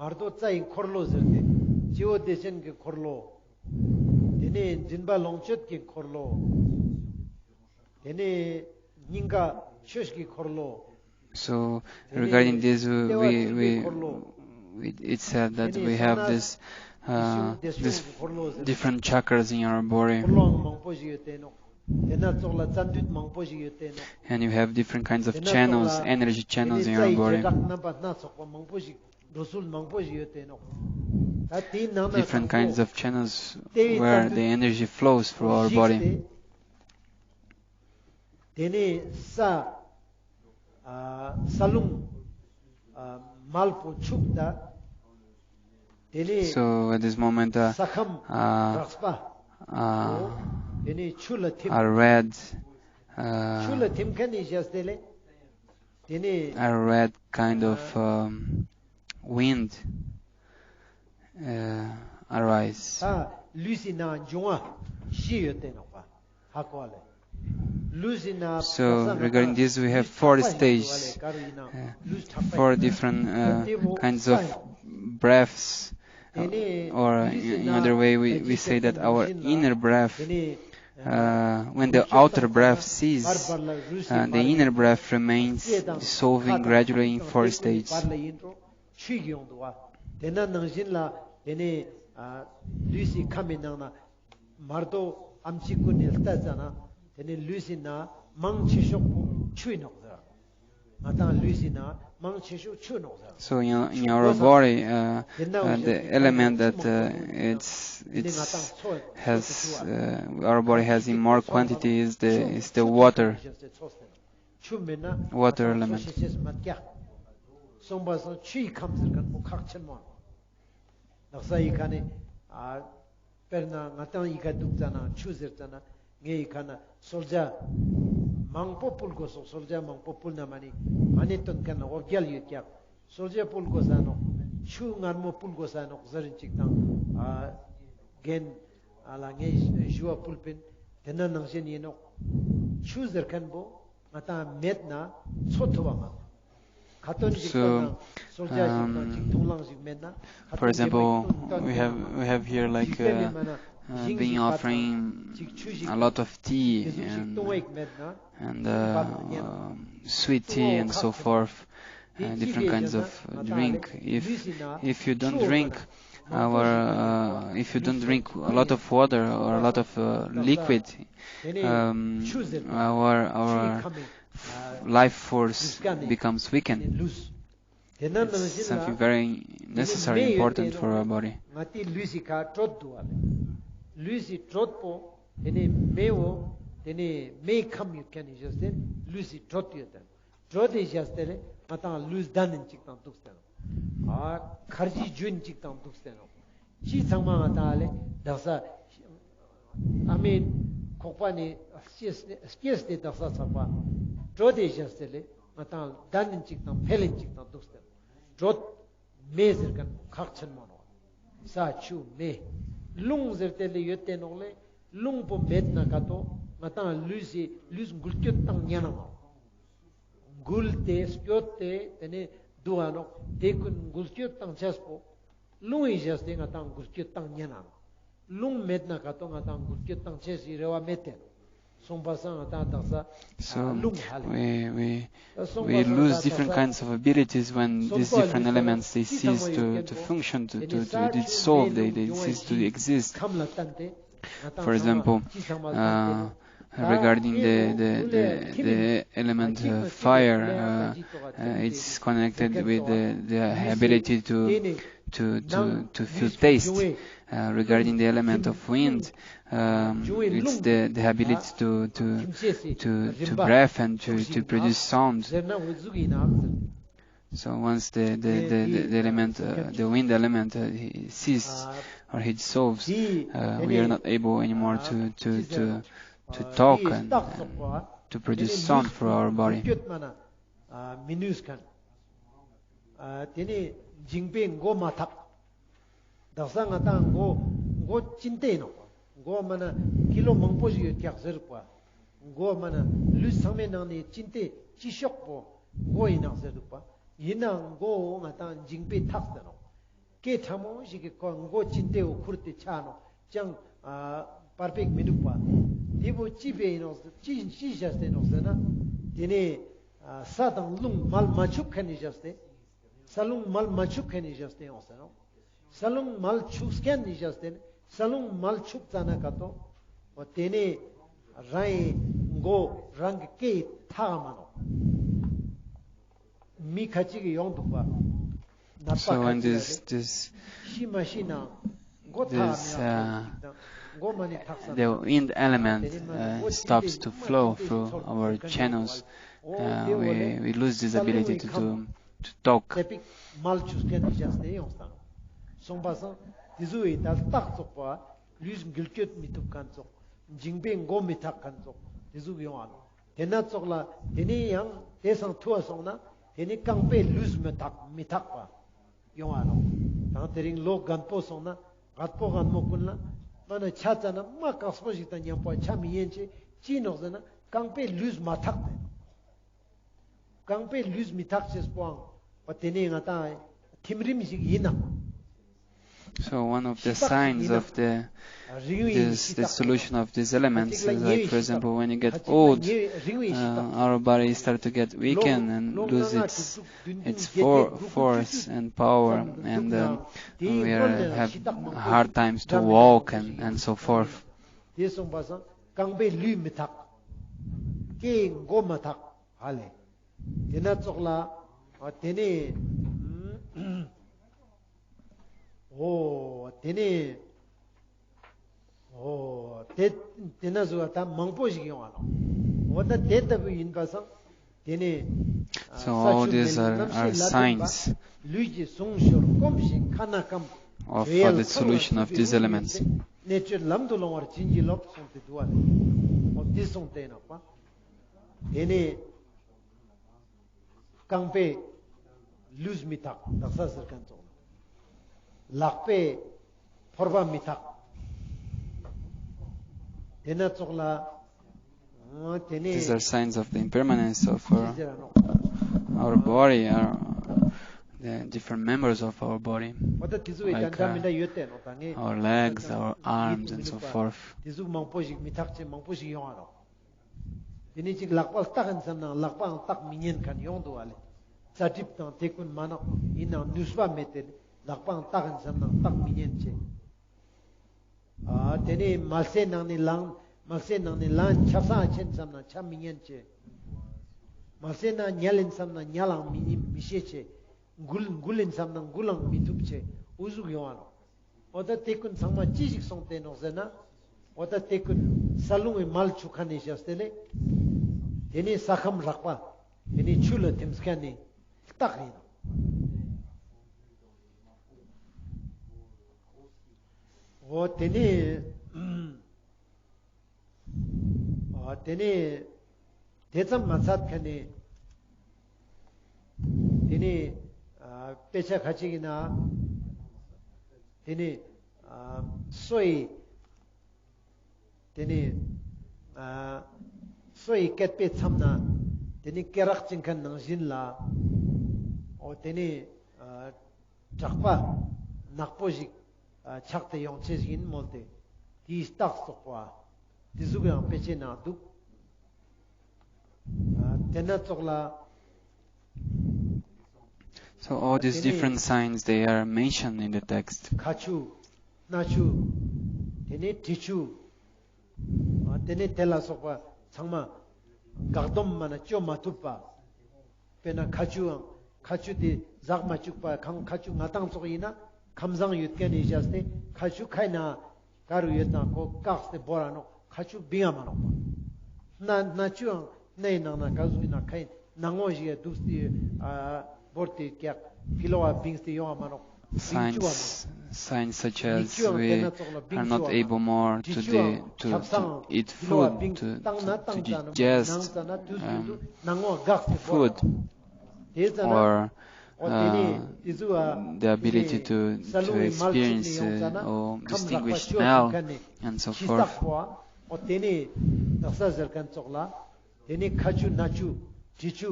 མར་དོ་རྩ་ཡི་འཁོར་ལོ་ཟེར་ཏེ། སྤྱི་བོ་བདེ་ཆེན་གྱི་འཁོར་ལོ། ཏེ་ནེ་མགྲིན་པ་ལོངས་སྤྱོད་ཀྱི་འཁོར་ལོ། ཏེ་ནེ་སྙིང་ག་ཆོས་ཀྱི་འཁོར་ལོ། So regarding this, we, we, we, it said that we have this, uh, this different chakras in our body. And you have different kinds of channels, energy channels in your body. Different kinds of channels where the energy flows through our body. ཏེ་ནེ་ས་ཨ་ས་རླུང་ཨ་མལ་པོ་ཆུ་ད། ཏེ་ནེ་So at this moment, uh, ས་ཁམས་uh, རགས་པ་uh, ཏེ་ནེ་ཆུ་ལ་ཐིམ། A red, uh, ཆུ་ལ་ཐིམ་ཁན་ནི་ཞེས་ཏེ་ལེ། ཏེ་ནེ་a red kind of, um, wind uh, arise. ད་ལུས་སི་ནང་འབྱུང་བ་བཞི་ཡོད་དེ་ནོག་པ། ཧ་གོ་ལེ། ལུས་སི་ནང་། So regarding this, we have four stages, uh, four different uh, kinds of breaths, uh, or in another way, we, we say that our inner breath, uh, when the outer breath ceases, uh, the inner breath remains dissolving gradually in four stages. ཆུ་ཡོང་འདུག་བ། ཏེ་ན་ནང་བཞིན་ལ་ཏེ་ནེ་ཨ་ལུས་སི་ཁམས་མི་ནང་ན་མར་དོ་ཨམ་ཆི་ཀུན་ནེ་ལྟ་ཙ་ན་ཏེ་ནེ་ལུས་སི་ན་མང་ཆེ་ཤོས་པོ་ཆུ་ཡིན་ནོག་ཟེར། ང་དང་ལུས་སི་ན་མང་ཆེ་ཤོས་ཆུ་ནོག་ཟེར། So in, in our body, uh, uh, the element that uh, it's, it's has uh, our body has in more quantity is the is the water. ཆུ་མེད་ན་water element. སོང་པ་སང་ཆུ་ཡི་ཁམས་ཟེར་ཁན་པོ་ཁག་ཆེན་མོ། ལགས་ས་ཡི་ཁ་ནེ་ཨ་དཔེར་ན་ང་དང་ཡི་ཁ་དུག་ཙ་ན་ཆུ་ཟེར་ཙ་ན་ངའི་ཡི་ཁ་ན་གསོལ་ཇ་མང་པོ་ཕུལ་གོས་སོག། གསོལ་ཇ་མང་པོ་ཕུལ་ན་མ་ནེ་མ་ནེ་ཏོན་ཁན་ན་འོ་བརྒྱལ་ཡོད་ཀྱག། གསོལ་ཇ་ཕུལ་གོས་ས་ནོག། ཆུ་མངར་མོ་ཕུལ་གོས་ས་ནོག་ཟེར་རིན་ཅིག་དང་ཨ་རྒན་ཨ་ལ་ངའི་ཞུ་བ་ཕུལ་པིན། ཏེ་ན་ནང་བཞིན་ཡིན་ནོག། ཆུ་ཟེར་ཁན་པོ་ང་དང་མེད་ན་འཚོ་ཐུབ་བ་མ་ནོག། ཁ་ཏོན་ཞིག་ཏོན་ན་གསོལ་ཇ་ཞིག་དང་ཅིག་ཐུང་ལང་ཞིག་མེད་ན་ཁ་ཏོན་ཞིག་མེད། ཏོན་ན་we have, we have here like uh, uh, being offering a lot of tea and, and uh, um, sweet tea and so forth, uh, different kinds of drink. If, if you don't drink our, uh, if you don't drink a lot of water or a lot of uh, liquid, um, our, our life force becomes weakened. It's something very necessary, important for our body. ང་དང་ལུས་སི་ཁ་དྲོད་འདུག་བ་ལེ། ལུས་སི་དྲོད་པོ་ཏེ་ནེ་མེ་བོ་ཏེ་ནེ་མེའི་ཁམས་ཡོད་ཁན་ནི་ཞེས་ཏེ་ལུས་སི་དྲོད་ཡོད་དེ། དྲོད་དེ་ཞེས་ཏེ་ལེ་ང་དང་ལུས་ལྡན་ནི་ཅིག་དང་འདུག་སྟེ་ནོག། ཨ་ཁར་ཇི་ཇུན་ཅིག་དང་འདུག་སྟེ་ནོག། ཅི་ཚང་མ་ང་དང་ལེ་དག་ས་ཨ་མའི་ཁོག་པ་ནེ་སྐྱེས་སྐྱེས་ཏེ་དག་ས་ཚག་པ་དྲོད་དེ་ཞེས་ཏེ་ལེ་ང་དང་ལྡན་ནི་ཅིག་དང་འཕེལ་ནི་ཅིག་དང་འདུག་སྟེ་ནོག། དྲོད་མེ་ཟེར་ཁན་ཁག་ཆེན་མོ་ནོག། ས་ཆུ་མེ། རླུང་ཟེར་ཏེ་ལེ་ཡོད་དེ་ནོག་ལེ། རླུང་པོ་མེད་ན་ཀ་ཏོ་ང་དང་ལུས་སི་ལུས་འགུལ་སྐྱོད་བཏང་ཉན་ན་མ་ནོག། འགུལ་ཏེ་སྐྱོད་དེ་ཏེ་ནེ་འདུག་ག་ནོག། ཏེ་ཀུན་འགུལ་སྐྱོད་བཏང་ཅེས་པོ་རླུང་ངི་ཞེས་ཏེ་ང་དང་འགུལ་སྐྱོད་བཏང་ཉན་ན་ནོག། རླུང་མེད་ན་ཀ་ཏོ་ང་དང་འགུལ་སྐྱོད་བཏང་ཅེས་སི་རེ་བ་མེད་དེ་ནོག། སོང་པ་སང་ད་དག་ས་So རླུང་ཧ་ལས། we, we, ད་སོང་པ་we སང་lose ད་different དག་ས་kinds of abilities when སོང་these པ་different ལུས་elements, they ས་cease ཅི་ཐ་མ་ཡོད་to, to ཀྱག་པོ། function, to, དེ་ནི་to, ས་to ཅི་dissolve, they, མེད་they ཡོང་བ་cease to ཞིག exist. ཁམས་ལ་བརྟེན་ཏེ་ང་ཏང་For ཚང་མ་example, ཅི་ཚང་མ་ལ་བརྟེན་ཏེ། uh, ད་regarding དེ་the, the, ཀུན་ལས་the, ཐིམ་the་ཡིན། element, ཨ་uh, ཅིག་མ་ཅིག་fire, ལས་ཀ་uh, ཅིག་ཏོག་ཨ་uh, བརྟེན་ཏེ། it's connected with the, the ability དེ་ནི་to, to, to, ནང་to feel ལུས་ཀྱི་འབྱུང་བའི་taste. Uh, regarding the element of wind, um, འབྱུང་བའི་it's རླུང་the, the ability to, to, ཐིམ་ཤེས་སི་to, རིམ་to པ་breath and to, འཇུག་to བཞིན་produce ན་sound. ཟེར་ན་འོ་ཟུག་ཡིན་ན་ཟེར། So once the, the, དེ་the, the, དེ་the element, uh, the wind element, uh, he ceases ཨ་or he dissolves, དེ་uh, དེ་we are ནི་not able anymore to, to, ཅི་ཟེར་to, ན། to ཨ་talk དེ་and, རྟགས་སོགས་པ། and to དེ་produce ནི་sound ལུས་for our ལུས་body. སྐྱོད་མ་ན་ཨ་མི་ནུས་མཁན། ཨ་དེ་ནི་མཇིང་པའི་མགོ་མ་ཐག། དག་ས་ང་ཏང་མགོ་མགོ་ཅི་ཏེ་ནོག། མགོ་མ་ན་ཀི་ལོ་མང་པོ་ཞིག་ཡོད་ཀྱག་ཟེར་པ། མགོ་མ་ན་ལུས་ཚང་མའི་ནང་ནས་ཅི་ཏེ་ཅི་ཤོག་པོ་མགོ་ཡིན་ནོག་ཟེར་འདུག་པ། ཡིན་ནའང་མགོ་ང་ཏང་མཇིང་པའི་ཐག་ཟེར་ནོག། སྐད་ཕྲ་མོ་ཞིག་གི་ཁོ་མགོ་ཅི་ཏེ་བོ་ཁུར་ཏེ་ཆ་ནོག་ཅང་ཨ་པར་ཕེག་མི་འདུག་པ། དེ་བོ་ཅི་བས་ཡིན་ནོག་ཟེར་ཅི་ཅི་བཞག་སྟེ་ནོག་ཟེར་ན། དེ་ནས་ཨ་ས་དང་རླུང་མལ་མ་ཆུབ་མཁན་ནས་བཞག་སྟེ། ས་རླུང་མལ་མ་ཆུབ་མཁན་ནས་བཞག་སྟེ་ཡོང་ཟེར་ནོག། ས་རླུང་མལ་ཆུབ་མཁན་ནས་བཞག་སྟེ་ནི་ས་རླུང་མལ་ཆུབ་ཙ་ན་ཀ་ཏོ། འོ་དེ་ནས་རང་གི་མགོ་རང་གི་སྐེ་ཐག་མ་ནོག། མི་ཁ་ཅིག་གི་ཡོང་འདུག་པ། ནད་པ་So ཁ་when ཅིག་ལ་this, རེ། this, ཤི་མ་ཤི་ན་མགོ་ཐག་this, མི་ཡོང་uh, ཅིག་དང་མགོ་མ་ནི་ཐག་ས་the wind element, དེ་ནི་མ་ནི་uh, མགོ་ཅི་stops ཏེ་to མ་flow ཅི་ཏེ་through ཚོར་our ཚོར་མཁན་ཡོང་བ་channels. ལ། འོ་Uh, དེ་བོ་we, ལས་we lose this ས་རླུང་ངི་ཁམས་ལ་ཏེ་པིག་མལ་ཆུ་སྐྱེ་ནི་བཞག་སྟེ་ཡོང་སྟངས། སོང་པ་སང་དེ་ཟུག་ཡི་ད་རྟགས་ཙོགས་པ་ལུས་འགུལ་སྐྱོད་མི་ཐུབ་མཁན་ཙོགས། མཇིང་པའི་མགོ་མི་ཐག་མཁན་ཙོགས་དེ་ཟུག་ཡོང་ཨ་ནོག། དེ་ན་ཙོགས་ལ་དེ་ནས་ཡང་དེ་སང་ཐུ་བ་སོང་ན་དེ་ནས་རྐང་པའི་ལུས་མི་ཐག་མི་ཐག་པ་ཡོང་ཨ་ནོག། དང་དེ་རིང་ལོ་རྒན་པོ་སོང་ན་རྒད་པོ་རྒན་མོ་ཀུན་ལ་མ་ན་ཆ་ཙ་ན་མ་དཀགས་པོ་ཞིག་དང་མཉམ་པོ་ཆ་མི་ཉན་ཅེས་ཅི་ནོག་ཟེར་ན་རྐང་པའི་ལུས་མ་ཐག་སྟེ། རྐང་པའི་ལུས་མི་ཐག་ཅེས་པོའང་འོ་དེ་ནས་ང་ཏང་ཐིམ་རིམ་ཞིག་ཡིན་ན། So one of the signs of the, རིང་བའི་this, ཤི་the སྟག་solution of these elements is, like, for example, when you get old, uh, our body start to get weakened and lose its, its for-, force and power, and, um, we are, have hard times to walk and, and so forth. དེ་སོང་པ་སང་རྐང་པའི་ལུས་མི་ཐག། སྐེའི་མགོ་མ་ཐག་ཧ་ལས། དེ་ན་ཙོགས་ལ་ཨ་དེ་ནས་འོ་དེ་ནས་འོ་དེ་དེ་ན་ཟུག་ད་མང་པོ་ཞིག་ཡོང་ཨ་ནོག། འོ་ད་དེ་ལྟ་བུ་ཡིན་པ་སང་དེ་ནས་So all these are, are signs ལུས་ཀྱི་ཟུངས་ཤོར་སྐོམ་ཞིང་ཁ་ན་སྐམ། of, uh, the solution of these elements. གནས་བཅུ་ལམ་དུ་སློང་བར་བྱིན་གྱིས་རློབས་གསུངས་ཏེ་འདུག་པ་ལས། འོ་འདི་གསུངས་ཏེ་ནོག་པ། དེ་ནས་རྐང་པའི་ལུས་མི་ཐག་དག་ས་ཟེར་མཁན་ཙོགས་ལ། ལག་པའི་ཕོར་པ་མི་ཐག། དེ་ན་ཙོགས་ལ། འོ་དེ་ནས། These are signs of the impermanence of our, our body, our, the different members of our body. འོ་ད་དེ་ཚོ་བའི་like, ད་འདྲ་མི་འདྲ་ཡོད་དེ་ནོག་ད་ངས། our legs, our arms, and so forth. དེ་ཟུག་མང་པོ་ཞིག་མི་ཐག་ཆེ་མང་པོ་ཞིག་ཡོང་ཨ་ནོག། དེ་ནས་ཅིག་ལག་པ་བཏགས་ཡིན་བསམ་ན་ལག་པའང་བཏགས་མི་ཉན་མཁན་ཡོང་འདུག་ཨ་ལེ། རྩ་གྲིབ་དང་དེ་ཀུན་མ་ནོག། ཡིན་ནའང་ནུས་པ་མེད་དེ་ལག་པའང་བཏགས་ཡིན་བསམ་ན་བཏགས་མི་ཉན་ཆེ། ཨ་དེ་ནས་མལ་སའི་ནང་ནས་ལངས། མལ་སའི་ནང་ནས་ལངས་ཆབ་གསང་ཆེན་བསམ་ན་ཆ་མི་ཉན་ཆེ། མལ་སའི་ནང་ཉལ་ཡིན་བསམ་ན་ཉལ་ལའང་མི་ཉན་མི་ཤེས་ཆེ། འགུལ་འགུལ་ཡིན་བསམ་ན་འགུལ་ལའང་མི་ཐུབ་ཆེ། འུ་ཟུག་ཡོང་ཨ་ནོག། འོ་ད་དེ་ཀུན་ཚང་མ་ཅི་ཞིག་སོང་སྟེ་ནོག་ཟེར་ན། འོ་ད་དེ་ཀུན་ས་རླུང་གི་མལ་ཆུ་ཁ་ནས་བཞག་སྟེ་ལེ། དེ་ནས་ས་ཁམས་རགས་པ། དེ་ནས་ཆུ་ལ་ཐིམ་མཁན་ནི་རྟགས་ཡིན་ནོག། འོ་དེ་ནས། ཨ་དེ་ནས་དེ་ཙམ་མ་ཚད་ཁ་ནས་དེ་ནས་ཨ་དཔེ་ཆ་ཁ་ཅིག་ཡིན་ན་དེ་ནས་ཨ་སོ་ཡི་དེ་ནས་ཨ་སོ་ཡི་སྐེད་པའི་མཚམས་ན་དེ་ནས་སྐེ་རགས་ཅིག་ཁ་ནང་བཞིན་ལ་འོ་དེ་ནས་ཨ་དྲེག་པ་ནག་པོ་ཞིག་ཨ་ཆགས་ཏེ་ཡོང་ཆེས་ཡིན་མོལ་ཏེ། དེའི་རྟགས་སོགས་པ་དེ་ཟུག་ཡང་དཔེ་ཆའི་ནང་འདུག། ཨ་དེ་ན་ཙོགས་ལ། So all these དེ་ནས་different signs, they are mentioned in the text. ཁ་ཆུ། སྣ་ཆུ། དེ་ནས་དྲི་ཆུ། ཨ་དེ་ནས་དེ་ལ་སོགས་པ་ཚང་མ་འགག་སྡོམ་མ་ན་བཅོ་མ་ཐུབ་པ། དཔེར་ན་ཁ་ཆུའང་ཁ་ཆུ་དེ་ཟག་མ་བཅུག་པ་གང་ཁ་ཆུ་ང་དང་ཙོགས་ཡིན་ན་ཁམས་བཟང་ཡོད་མཁན་ནི་བཞག་སྟེ་ཁ་ཆུ་ཁའི་ན་ག་རུ་ཡོད་དང་ཁོ་བཀག་སྟེ་བོར་ར་ནོག་ཁ་ཆུ་བིང་ང་མ་ནོག་པ། སྣ་སྣ་ཆུའང་སྣའི་ནང་ན་ག་ཟུག་ཡིན་ན་ཁའི་ནང་ངོ་ཞིག་ཡ་དུག་སྟེ་ཨ་བོར་ཏེ་ཀྱག་ཕི་ལོ་བ་བིང་སྟེ་ཡོང་བ་མ་ནོག་བིང་བཅུག་བ་མ་ནོག Signs, signs such མིག་as ཆུའང་དེ་we ན་ཙོགས་ལ་are བིང་not བཅུག་བ་མ་ནོག able more དྲི to ཆུའང་the, to, ཆབ་གསང་to eat ཕི་ལོ་བ་food, བིང་to, བཏང་ན་to, to བཏང་ཙ་ན་ནང་digest ཙ་ན་དུས་དུས་དུ་um, ནང་ངོ་འགག་སྟེ་བོར་food. ར་ནོག་དེ་ཙ་ན། Or འོ་དེ་ནས་uh, དེ་ཟུག་ཨ་the ability དེ་ནས་to, ས་རླུང་གི་མལ་ཆེན་ནས་ཡོང་ཙ་ན་ཁམས་ལག་པ་ཤོར་ཐུབ་མཁན་ནི་ཤི་སྟག་པོ་ཨ། འོ་དེ་ནས་དག་ས་ཟེར་མཁན་ཙོགས་ལ་དེ་ནས་ཁ་ཆུ་སྣ་ཆུ་དྲི་ཆུ་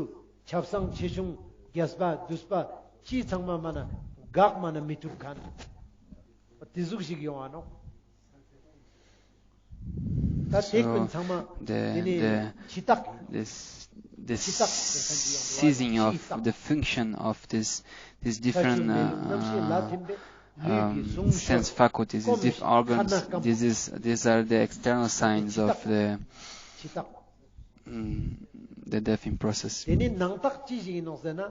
ཆབ་གསང་ཆེ་ཆུང་རྒྱས་པ་བསྡུས་པ་ཅི་ཚང་མ་མ་ན་འགག་མ་ན་མི་ཐུབ་མཁན། འོ་དེ་ཟུག་ཞིག་ཡོང་བ་ནོག་ད་དེ་ཀུན་ཚང་མ་དེ་ནི་འཆི་བདག་ཡིན། འཆི་བདག་ཟེར་མཁན་ཅིག་ཡོང་འདུག་པ། འཆི་བདག་the function of this, these ཁ་ཆུ་different མེ་རླུང་རྣམ་ཤེས་ལ་uh, ཐིམ་པས་ལུས་ཀྱི་um, ཟུངས་sense ཤོར། faculties, these སྐོམ་ཞིག་ཁ་ན་སྐམ་པོ། These is, these are the external signs of the འཆི་བདག um, the death in process, དེ་ནི་ནང་རྟགས་ཅི་ཞིག་ཡིན་ནོག་ཟེར་ན།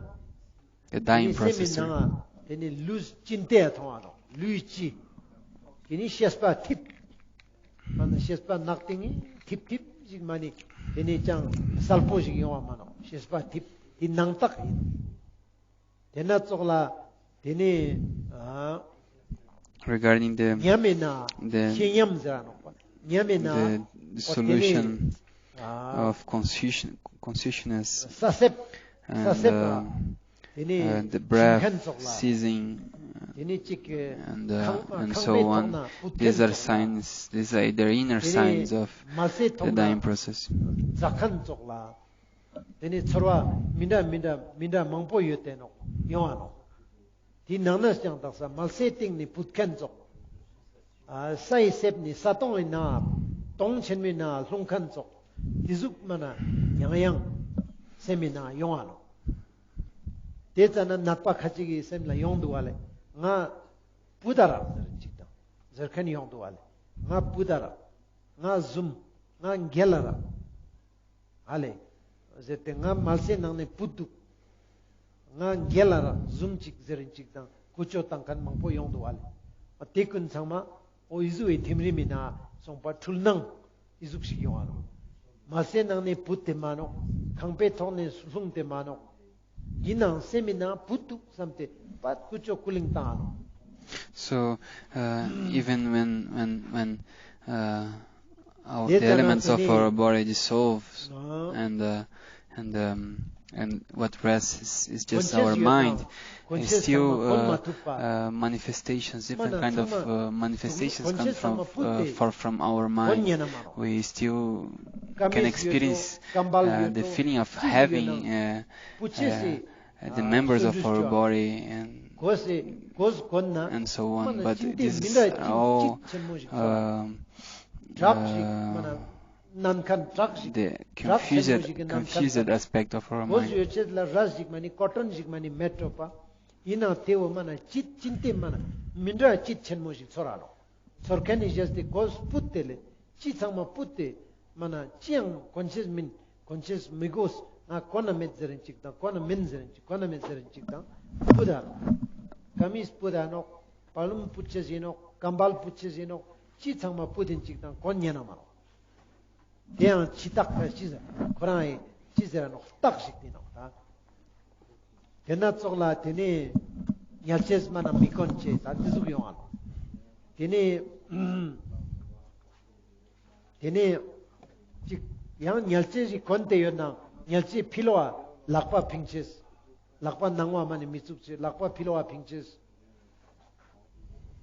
The dying process. དེ་ནི་སེམས་ནང་དེ་ནི་ལུས་ཅི་ཏེ་མཐོང་བ་ནོག་ལུས་ཅི། དེ་ནི་ཤེས་པ་ཐིབས། མ་ན་ཤེས་པ་ནག་ཏིང་ངེ་ཐིབས་ཐིབས་ཞིག་མ་ནི་དེ་ནི་ཅང་གསལ་པོ་ཞིག་ཡོང་བ་མ་ནོག་ཤེས་པ་ཐིབས་དེ་ནང་རྟགས་ཡིན། དེ་ན་ཙོགས་ལ་དེ་ནི་ཨ་regarding the, ཉམས་མེད་ན་the, ཤེས་ཉམས་ཟེར་ར་ནོག་པ། ཉམས་མེད་ན་the འོ་དེ་ནི solution ཨ་of conscious- consciousness ས་སེབ། ས་and སེབ་uh, ཨ། དེ་ནི་uh, the ཞིང་ཁན་breath ཙོགས་ལ། Ceasing དེ་ནི་ཅིག་and uh, ཁང་ཁང་པའི་ཐོག་ན་བུད་ཁན་ཙོགས་ལ། And so on. These are signs, these are the inner signs of the dying process. དེ་ནི་མལ་སའི་ཐོག་ན་འཛག་ཁན་ཙོགས་ལ། དེ་ནི་ཚོར་བ་མི་འདྲ་མི་འདྲ་མི་འདྲ་མང་པོ་ཡོད་དེ་ནོག་ཡོང་བ་ནོག་དེའི་ནང་ནས་ཀྱང་དག་ས་མལ་སའི་སྟེང་ནས་བུད་ཁན་ཙོགས། ཨ་སའི་སེབ་ནི་ས་དོང་ངི་ནང་དོང་ཆེན་མོའི་ནང་ལྷུང་ཁན་ཙོགས། དེ་ཟུག་མ་ན་ཡང་ཡང་སེམས་མི་ནང་ཡོང་བ་ནོག་དེ་ཙ་ན་ནད་པ་ཁ་ཅིག་གི་སེམས་ལ་ཡོང་འདུག་བ་ལེ། ང་བུད་ད་རག་ཟེར་ཅིག་དང་ཟེར་ཁན་ཡོང་འདུག་བ་ལེ། ང་བུད་ད་རག་ང་ཟུམ། ང་འགྱེལ་ལ་རག་ཨ་ལེ། ཟེར་ཏེ་ང་མལ་སའི་ནང་ནས་བུད་འདུག་ང་འགྱེལ་ལ་རག་ཟུམ་ཅིག་ཟེར་རིན་ཅིག་དང་ཀུ་ཅོ་བཏང་ཁན་མང་པོ་ཡོང་འདུག་ཨ་ལེ། དེ་ཀུན་ཚང་མ་འོ་འི་ཟུག་གི་ཐིམ་རིམ་མི་ནང་སོང་པ་འཁྲུལ་སྣང་འི་ཟུག་ཞིག་ཡོང་བ་ནོག་མལ་སའི་ནང་ནས་བུད་དེ་མ་ནོག་ཁང་པའི་ཐོག་ནས་ལྷུང་དེ་མ་ནོག་ཡིན་ནའང་སེམས་མི་ནང་བུད་འདུག་བསམ་སྟེ་པད་ཀུ་ཅོ་ཀུ་ལིང་བཏང་ང་ནོག So, uh, even when, when, when uh, our, the elements of our body dissolves, and uh, and um, and what rests is, is just our mind. It's still uh, uh, manifestations, different kind of uh, manifestations come from uh, far from our mind. We still can experience uh, the feeling of having uh, uh, uh, the members of our body and and so on. But this is all um, uh, the confused, confused aspect of our mind. ཡིན་ནའང་དེ་བོ་མ་ན་ཅི་ཅི་སྟེ་མ་ན་མི་འདྲ་ཅི་ཆེན་མོ་ཞིག་ཚོར་ར་ནོག་ཚོར་ཁན་ནི་བཞག་སྟེ་གོས་སྤུད་དེ་ལེ་ཅི་ཚང་མ་སྤུད་དེ་མ་ན་ཅི་ཡང་ཀོན་ཤེས་མིན་ཀོན་ཤེས་མི་གོས། ང་ཁོ་ན་མེད་ཟེར་རིན་ཅིག་དང་ཁོ་ན་མིན་ཟེར་རིན་ཅིག་ཁོ་ན་མེད་ཟེར་རིན་ཅིག་དང་སྤུད་ད་ནོག་ཀ་མིས་སྤུད་ད་ནོག་པ་ལུམ་སྤུད་ཅེས་ཡིན་ནོག་ཀམ་བལ་སྤུད་ཅེས་ཡིན་ནོག་ཅི་ཚང་མ་སྤུད་དེན་ཅིག་དང་ཁོ་ཉན་ན་མ་ནོག་དེ་ཡང་འཆི་བདག་ཁ་ཅིག་ཟེར་ཁོ་རང་ཡི་ཅི་ཟེར་ནོག་རྟགས་ཤིག་དེ་ནོག་ད། དེ་ན་ཙོགས་ལ་དེ་ནས་ཉལ་ཅེས་མ་ན་མི་ཀོན་ཅེས་ད་དེ་ཟུག་ཡོང་ང་ནོག་དེ་ནས་དེ་ནས་ཅིག་ཡང་ཉལ་ཅེས་ཞིག་ཀོན་ཏེ་ཡོད་ན་ཉལ་ཅེས་ཕི་ལོ་བ་ལག་པ་ཕིང་ཅེས། ལག་པ་ནང་བ་མ་ནི་མི་ཚུགས་ཅེས་ལག་པ་ཕི་ལོ་བ་ཕིང་ཅེས།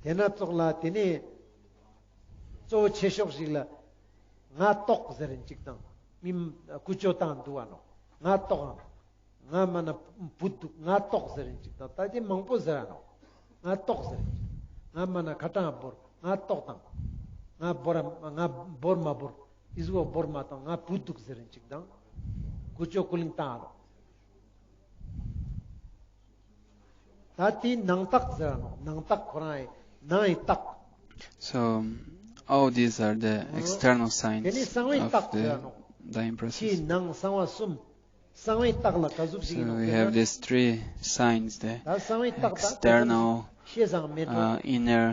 དེ་ན་ཙོགས་ལ་དེ་ནས་གཙོ་བོ་ཆེ་ཤོས་ཤིག་ལ་ང་ལྟོགས་ཟེར་རིན་ཅིག་དང་མི་ཀུ་ཅོ་བཏང་འདུག་བ་ནོག་ང་ལྟོགས་ཨང་། ང་མ་ན་བུད་འདུག་ང་ལྟོགས་ཟེར་རིན་ཅིག་དང་ད་དེ་མང་པོ་ཟེར་ར་ནོག་ང་ལྟོགས་ཟེར་རིན་ཅིག་ང་མ་ན་ཁ་ཏང་བོར་ང་ལྟོགས་དང་། ང་བོར་ང་བོར་མ་བོར་ཨི་ཟུག་བོར་མ་དང་ང་བུད་འདུག་ཟེར་རིན་ཅིག་དང་། ཀུ་ཅོ་ཀུ་ལིང་བཏང་ང་ནོག། ད་དེ་ནང་རྟགས་ཟེར་ར་ནོག། ནང་རྟགས་ཁོ་རང་ངི་ནང་ངི་རྟགས། So, all these are the external signs of the dying process. ཕྱི་ནང་གསང་བ་གསུམ། གསང་བའི་རྟགས་ལ་ག་ཟུག་ཞིག་ཡིན་ནོག་ཟེར་ན། So we have these three signs, the external, uh, inner,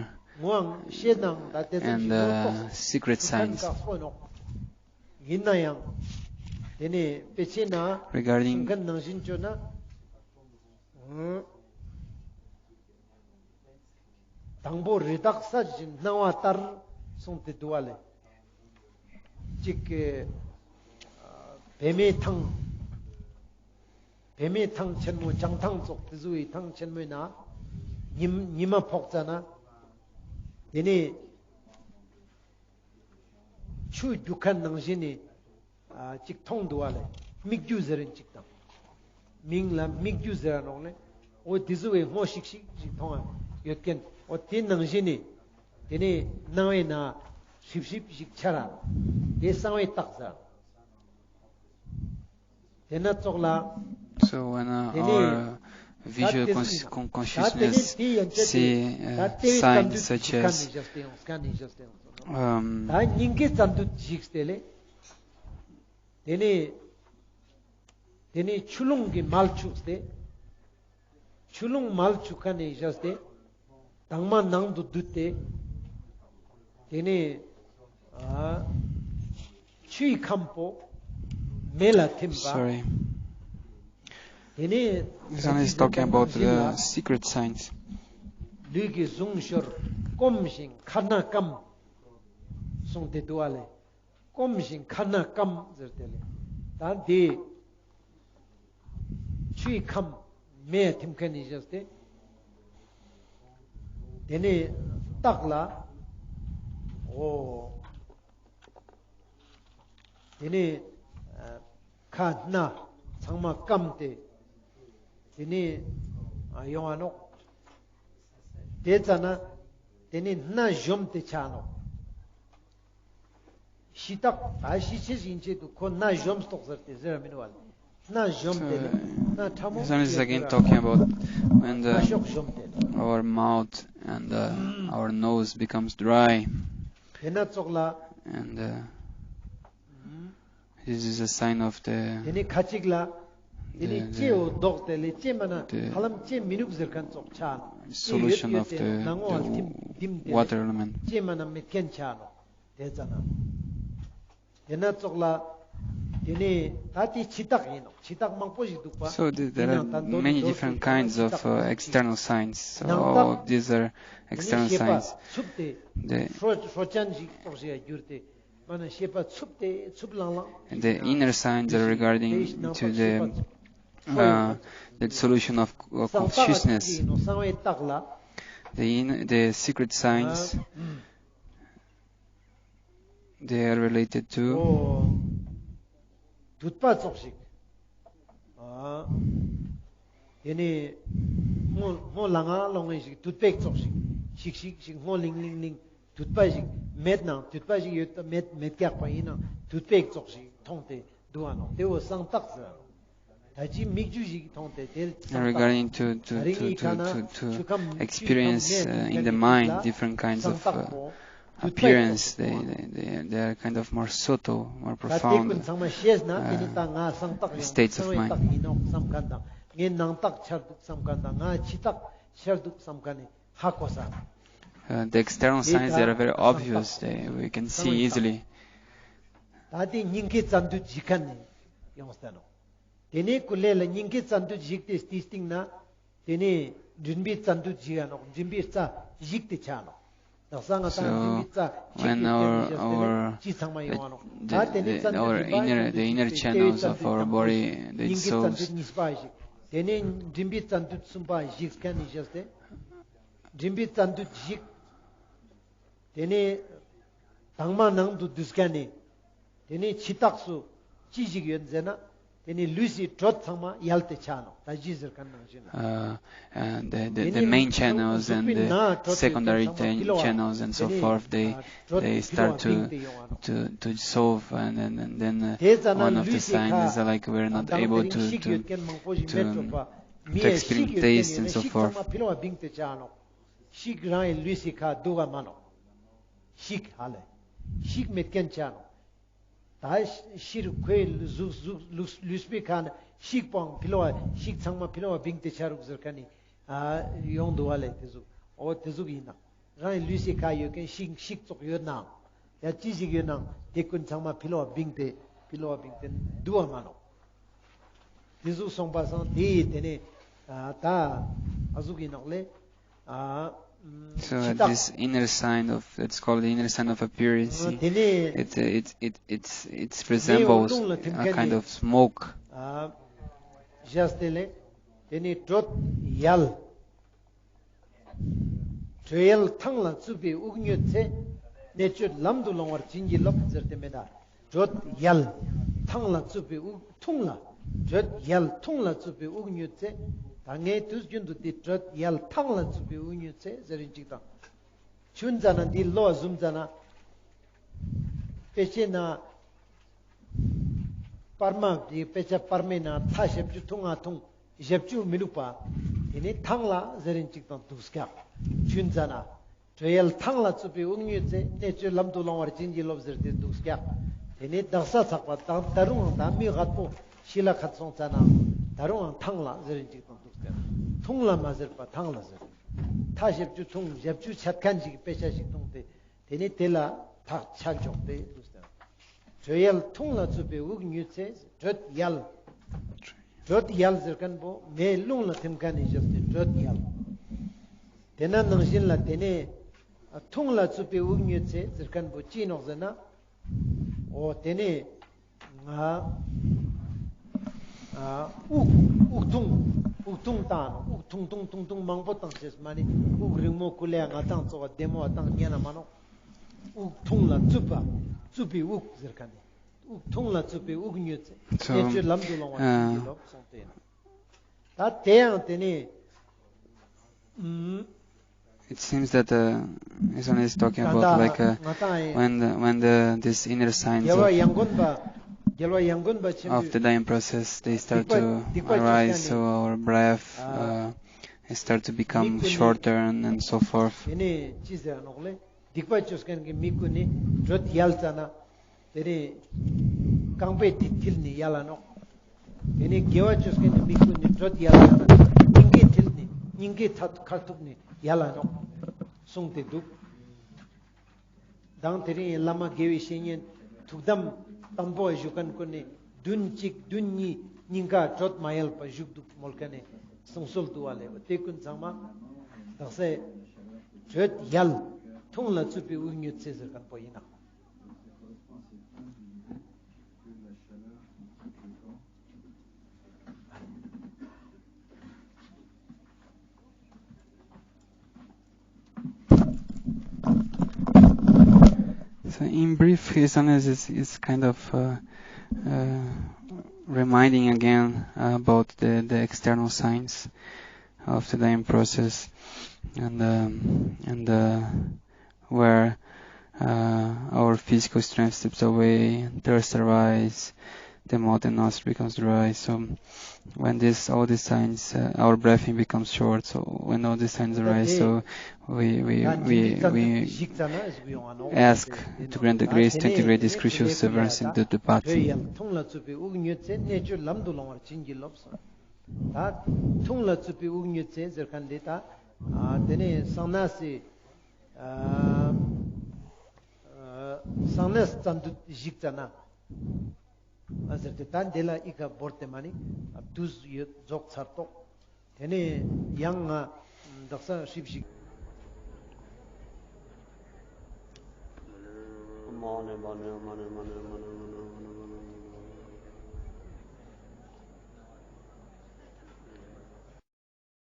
and the secret signs. ཡིན་ན་ཡང་དེ་ནི་དཔེ་ཆའི་ནང་གསུང་མཁན་ནང་བཞིན་བཅོས་ན། དང་པོ་རི་དྭགས་ས་བཞིན་སྣང་བ་ལྟར་གསུངས་ཏེ་འདུག་པ་ལེ། གཅིག་གི་བེ་མའི་ཐང་། བེ་མའི་ཐང་ཆེན་མོ་བྱང་ཐང་ཙོགས་དེ་ཟུག་གི་ཐང་ཆེན་མོའི་ནང་ཉི་ཉི་མ་ཕོག་ཙ་ན། དེ་ནི་ཆུ་རྒྱུག་མཁན་ནང་བཞིན་ནི་ཨ་ཅིག་མཐོང་འདུག་པ་ལེ། སྨིག་རྒྱུ་ཟེར་རིན་ཅིག་དང་། མིང་ལ་སྨིག་རྒྱུ་ཟེར་ར་ནོག་ལེ། འོ་དེ་ཟུག་པའི་སྔོ་ཤིག་ཤིག་ཅིག་མཐོང་ཡོད་མཁན། འོ་དེ་ནང་བཞིན་ནི་དེ་ནི་སྣང་བའི་ནང་ཧྲིབ་ཧྲིབ་ཞིག་འཆར་ར་ནོག། དེ་གསང་བའི་རྟགས་ཟེར། དེ་ན་ཙོགས་ལ། So when, uh, དེ་ནི་our, uh, visual ད་དེ་ཟུག་ཡིན་ནོག། consci- con- ད་དེ་ནི་consciousness དེ་ཡན་ཆད་དེ་see, uh, ད་ལྟེ་བའི་རྩ་མདུད་ཞིག་ཀ་ནས་བཞག་སྟེ་ཡོང་། ཀ་ནས་བཞག་སྟེ་ཡོང་། um, ད་སྙིང་གའི་རྩ་མདུད་ཞིག་སྟེ་ལེ། དེ་ནི་དེ་ནི་ཆུ་ཀླུང་གི་མལ་ཆུ་སྟེ། ཆུ་ཀླུང་མལ་ཆུ་ཀ་ནས་བཞག་སྟེ། དྭངས་མ་ནང་དུ་བསྡུས་ཏེ། དེ་ནི་ཨ་ཆུའི་ཁམས་པོ་མེ་ལ་ཐིམ་པ། Sorry. དེ་ནི་This one is talking about the secret signs. ལུས་ཀྱི་ཟུངས་ཤོར་སྐོམ་ཞིང་ཁ་སྣ་སྐམ་གསུངས་ཏེ་འདུག་པ་ལེ། སྐོམ་ཞིང་ཁ་སྣ་སྐམ་ཟེར་ཏེ་ལེ། ད་དེ་ཆུའི་ཁམས་མེ་ཐིམ་མཁན་ནི་བཞག་སྟེ། དེ་ནི་རྟགས་ལ། འོ། དེ་ནི་ཨ་ཁ་སྣ་ཚང་མ་སྐམ་སྟེ། དེ་ནི་ཨ་ཡོང་ང་ནོག། དེ་ཙ་ན་དེ་ནི་སྣ་གཞོམ་སྟེ་ཆ་ནོག། ཤི་རྟགས་ད་ཤི་ཆེ་ཞིག་ཡིན་ཆེད་དུ་ཁོ་སྣ་གཞོམ་སྟོག་ཟེར་ཏེ་ཟེར་མིན་བ་ལེ། སྣ་གཞོམ་སྟེ་ལེ། སྣ་ཕྲ་མོ། This one is again talking about when the, སྣ་གཞོམ་སྟེ་ལེ། our mouth and, uh, our nose becomes dry. དེ་ན་ཙོགས་ལ། And, uh, this is a sign of the དེ་ནི་ཁ་ཅིག་ལ། དེ་ནི་the- ལྕེ་འོ་ལྡོག་སྟེ་ལེ། ལྕེ་མ་ན་the- ཧ་ལམ་ལྕེ་མི་ནུག་ཟེར་མཁན་ཙོགས་ཆ་ནོག། ལྕེ་ཡོད་solution ཡོད་of དེ་the- ནང་ངོ་ལ་ཐིམ་the- ཐིམ་སྟེ་water element. ལྕེ་མ་ན་མེད་མཁན་ཆ་ནོག། དེ་ཙ་ན། དེ་ན་ཙོགས་ལ། དེ་ནི་ད་དེ་ཕྱི་རྟགས་ཡིན་ནོག། ཕྱི་རྟགས་མང་པོ་ཞིག་འདུག་པ། So the- there are many different kinds of, uh, external signs. So all these are external signs. ནང་རྟགས། དེ་ནི་ཤེས་པ་འཚུབ་སྟེ། ཧྲོ་ཧྲོ་ཅན་ཞིག་ཙོགས་ཞིག་གྱུར་ཏེ། མ་ན་ཤེས་པ་འཚུབ་སྟེ་འཚུབ་ལང་ལང་། And the inner signs are regarding to the, uh, the dissolution of, uh, consciousness. གསང་བའི་རྟགས་ལ། The in- the secret signs, they are related to འོ། དུད་པ་ཙོགས་ཤིག། ཨ། དེ་ནི་སྔོ་སྔོ་ལང་ང་ལོང་ངེ་ཞིག། དུད་པ་ཙོགས་ཤིག། ཤིག་ཤིག་ཤིག་སྔོ་ལིང་ལིང་ལིང་། དུད་པ་ཞིག་མེད་ནའང་། དུད་པ་ཞིག་ཡོད་མེད་མེད་རྒྱག་པ་ཡིན་ནའང་དུད་པ་ཙོགས་ཤིག་མཐོང་སྟེ་འདུག་པ་ནོག། དེ་བོ་གསང་རྟགས་ཟེར། ད་ཅི་སྨིག་རྒྱུ་ཞིག་མཐོང་སྟེ་དེ་གསང་རྟགས། Regarding to, to, to, to, to experience, uh, in the mind different kinds of, uh, appearance, they, they, they, they are kind of more subtle, more profound, uh, states of mind. ངའི་ནང་རྟགས་འཆར་འདུག་བསམ་མཁན་དང་། ངའི་ཕྱི་རྟགས་འཆར་འདུག་བསམ་མཁན་ནི་ཧ་གོ་ས། Uh, the external signs, they are very obvious, they, we can see easily. ད་དེ་སྙིང་གའི་རྩ་མདུད་ཞིག་མཁན་ནི་ཡོང་ས་ནོག། དེ་ནས་ཀུ་ལེ་ལ་སྙིང་གའི་རྩ་མདུད་ཞིག་སྟེ་སྟེ་སྟིང་ན། དེ་ནས་མགྲིན་པའི་རྩ་མདུད་ཞིག་ཡ་ནོག། མགྲིན་པའི་རྩ་ཞིག་སྟེ་ཆ་ནོག། དག་ས་ང་ཏང་མགྲིན་པའི་རྩ་གཅིག་ཏུ་བརྟེན་ནས་བཞག་སྟེ་ཅི་ཚང་མ་ཡོང་བ་ནོག། ད་དེ་ནས་རྩ་མདུད་རིམ་པ་ཡིན་ན་མགྲིན་པའི་རྩ་མདུད་ལྟེ་བའི་རྩ་མདུད་དང་པོ་ཞིག་སྙིང་གའི་རྩ་མདུད་གཉིས་པ་ཞིག། དེ་ནས་མགྲིན་པའི་རྩ་མདུད་གསུམ་པ་ཞིག་མཁན་ནས་བཞག་སྟེ། མགྲིན་པའི་རྩ་མདུད་ཞིག། དེ་ནས་དྭངས་མ་ནང་དུ་བསྡུས་མཁན་ནི། དེ་ནས་ཕྱི་རྟགས་སུ་ཅི་ཞིག་ཡོད་ཟེར་ན། དེ་ནས་ལུས་སི་དྲོད་ཚང་མ་ཡལ་ཏེ་ཆ་ནོག། ད་ཅི་ཟེར་མཁན་ནང་བཞིན་ལ། Uh, and the, the, the main channels and the secondary chan- channels and so forth, they, they start to, to, to dissolve, and then, and then uh, one of the signs is uh, like we're not able to, to, to, to experience taste and so forth. ཤིག་རང་ཡི་ལུས་སི་ཁ་འདུག་ག་མ་ནོག། ཤིག་ཧ་ལེ། ཤིག་མེད་མཁན་ཆ་ནོག། ད་ཤི་རུ་ཁོའི་གཟུགས་གཟུགས་ལུས་ལུས་པོའི་ཁ་ན་ཤིག་པོའང་ཕི་ལོ་བ་ཤིག་ཚང་མ་ཕི་ལོ་བ་བིང་སྟེ་ཆ་རུག་ཟེར་མཁན་ནི་ཨ་ཡོང་འདུག་བ་ལེ། དེ་ཟུག་འོ་དེ་ཟུག་ཡིན་ན་རང་ཡི་ལུས་སི་ཁ་ཡོད་མཁན་ཤིག་ཤིག་ཙོགས་ཡོད་ནའང་ཡ་ཅི་ཞིག་ཡོད་ནའང་དེ་ཀུན་ཚང་མ་ཕི་ལོ་བ་བིང་སྟེ་ཕི་ལོ་བ་བིང་སྟེ་འདུག་བ་མ་ནོག། དེ་ཟུག་སོང་པ་སང་དེ་ཡི་དེ་ནས་ཨ་ད་ཨ་ཟུག་ཡིན་ནོག་ལེ། ཨ་ཨམ། So uh, this inner sign of, it's called the inner sign of appearance. དེ་ནས་It, uh, it, it, it's, it མེའི་འོད་resembles རླུང་ལ་ཐིམ་a མཁན་kind ནི of smoke. ཨ་བཞག་སྟེ་ལེ། དེ་ནས་དྲོད་ཡལ། དྲོད་ཡལ་ཐང་ལ་བཙུད་པའི་དབུགས་ཉུལ་ཚེ། གནད་གཅོད་ལམ་དུ་སློང་བར་བྱིན་གྱིས་རློབས་ཟེར་ཏེ་མེད་ད། དྲོད་ཡལ་ཐང་ལ་བཙུད་པའི་དབུགས་ཐུང་ལ། དྲོད་ཡལ་ཐུང་ལ་བཙུད་པའི་དབུགས་ཉུལ་ཚེ། ད་ངས་དུས་རྒྱུན་དུ་འདི་དྲོད་ཡལ་ཐང་ལ་བཙུད་པའི་དབུགས་ཉུལ་ཚེ་ཟེར་རིན་ཅིག་དང་། ཆུན་ཙ་ན་འདི་ལོ་ཟུམ་ཙ་ན། དཔེ་ཆའི་ནང་པར་མ་འདི་དཔེ་ཆ་པར་མའི་ནང་ཐ་ཞབས་ཀྱུ་ཐུང་ང་ཐུང་ཞབས་ཀྱུ་མི་ལུག་པ། དེ་ནི་ཐང་ལ་ཟེར་རིན་ཅིག་དང་འདུག་སྐྱག། ཆུན་ཙ་ན། དྲོད་ཡལ་ཐང་ལ་བཙུད་པའི་དབུགས་ཉུལ་ཚེ། གནད་གཅོད་ལམ་དུ་སློང་བར་བྱིན་གྱིས་རློབས་ཟེར་ཏེ་འདུག་སྐྱག། དེ་ནི་དག་ས་ཚག་པ་དང་ད་རུང་ད་མི་ཧད་པོ་ཤི་ལ་ཁད་སོང་ཙ་ན་ད་རུང་ཐང་ལ་ཟེར་རིན་ཅིག་དང་འདུག་སྐྱག། ཐུང་ལ་མ་ཟེར་པ་ཐང་ལ་ཟེར། ཐ་ཞབས་ཀྱུ་ཐུང་ཞབས་ཀྱུ་ཆད་མཁན་ཞིག་དཔེ་ཆ་ཞིག་མཐོང་སྟེ། དེ་ནི་དེ་ལ་ཐག་ཆད་འཇོག་སྟེ་འདུག་སྟེ། དྲོད་ཡལ་ཐུང་ལ་བཙུད་པའི་དབུགས་ཉུལ་ཚེ། དྲོད་ཡལ། དྲོད་ཡལ་ཟེར་མཁན་པོ་མེ་རླུང་ལ་ཐིམ་མཁན་ནི་བཞག་སྟེ་དྲོད་ཡལ། དེ་ན་ནང་བཞིན་ལ་དེ་ནས་ཐུང་ལ་བཙུད་པའི་དབུགས་ཉུལ་ཚེ་ཟེར་མཁན་པོ་ཅི་ནོག་ཟེར་ན། འོ་དེ་ནས་ང་ཨ་དབུགས་དབུགས་ཐུང་དབུགས་ཐུང་བཏང་ནོག། དབུགས་ཐུང་ཐུང་ཐུང་ཐུང་མང་པོ་བཏང་ཅེས་མ་ནི་དབུགས་རིང་མོ་ཀུ་ལེ་ང་བཏང་ཙོགས་བདེ་མོ་བཏང་ཉན་ན་མ་ནོག། དབུགས་ཐུང་ལ་བཙུད་པ་བཙུད་པའི་དབུགས་ཟེར་མཁན་ནི། དབུགས་ཐུང་ལ་བཙུད་པའི་དབུགས་ཉུལ་ཚེ། So, གནད་གཅོད་ལམ་དུ་སློང་བར་བྱིན་གྱིས་རློབས་གསུངས་ཏེ་ཡིན། ད་དེ་ཡང་དེ་ནི་ཨུམ། It seems that uh, Islam is talking about like uh, when the, when the, this inner signs of, of the dying process, they start to arise, so our breath uh, start to become shorter and, and so forth. དེ་ནས་ཅི་ཟེར་ནོག་ལེ། སྡིག་པ་ཅོ་མཁན་གྱི་མི་ཀུན་ནི་དྲོད་ཡལ་ཙ་ན། དེ་ནས་རྐང་པའི་མཐིལ་ནི་ཡལ་ལ་ནོག། དེ་ནས་དགེ་བ་ཅོ་མཁན་གྱི་མི་ཀུན་ནི་དྲོད་ཡལ་ཙ་ན། སྙིང་གའི་མཐིལ་ནི་སྙིང་གའི་ཐད་ཁ་ཐུག་ནི་ཡལ་ལ་ནོག། གསུངས་ཏེ་འདུག། དང་དེ་རིང་བླ་མ་དགེ་བའི་བཤེས་གཉེན་ཐུགས་དམ་དང་པོ་བཞུགས་མཁན་ཀུན་ནི་བདུན་གཅིག་བདུན་གཉིས་སྙིང་ག་དྲོད་མ་ཡལ་བ་བཞུགས་འདུག་མོལ་མཁན་ནི་གསུང་སྲོལ་འདུག་བ་ལེ། དེ་ཀུན་ཚང་མ་དག་ས་དྲོད་ཡལ་ཐུང་ལ་བཙུད་པའི་དབུགས་ཉུལ་ཚེ་ཟེར་མཁན་པོ་ཡིན་ན། So in brief, His Holiness is, is kind of uh, uh, reminding again about the, the external signs of the dying process and um, and uh, where uh, our physical strength slips away, thirst arises, the mouth and nostril becomes dry. So when this, all these signs, uh, our breathing becomes short. So when all these signs arise, so we we we we ask to grant the grace to integrate this crucial severance into the path. ཐུང་ལ་བཙུད་པའི་དབུགས་ཉུལ་ཚེ་གནད་གཅོད་ལམ་དུ་སློང་བར་བྱིན་གྱིས་རློབས་སོ། ད་ཐུང་ལ་བཙུད་པའི་དབུགས་ཉུལ་ཚེ་ཟེར་མཁན་འདི་ད་ཨ་དེ་ནས་གསང་གནས་སི་ཨ་གསང་གནས་རྩ་མདུད་བཞུགས་ཙ་ན་ཨ་ཟེར་ཏེ་ད་འདི་ལ་ཨི་ཁ་བོར་ཏེ་མ་ནི་དུས་ཡོད་རྫོགས་ཚར་ཏོག། དེ་ནས་ཡང་ང་དག་ས་ཧྲིབ་ཞིག།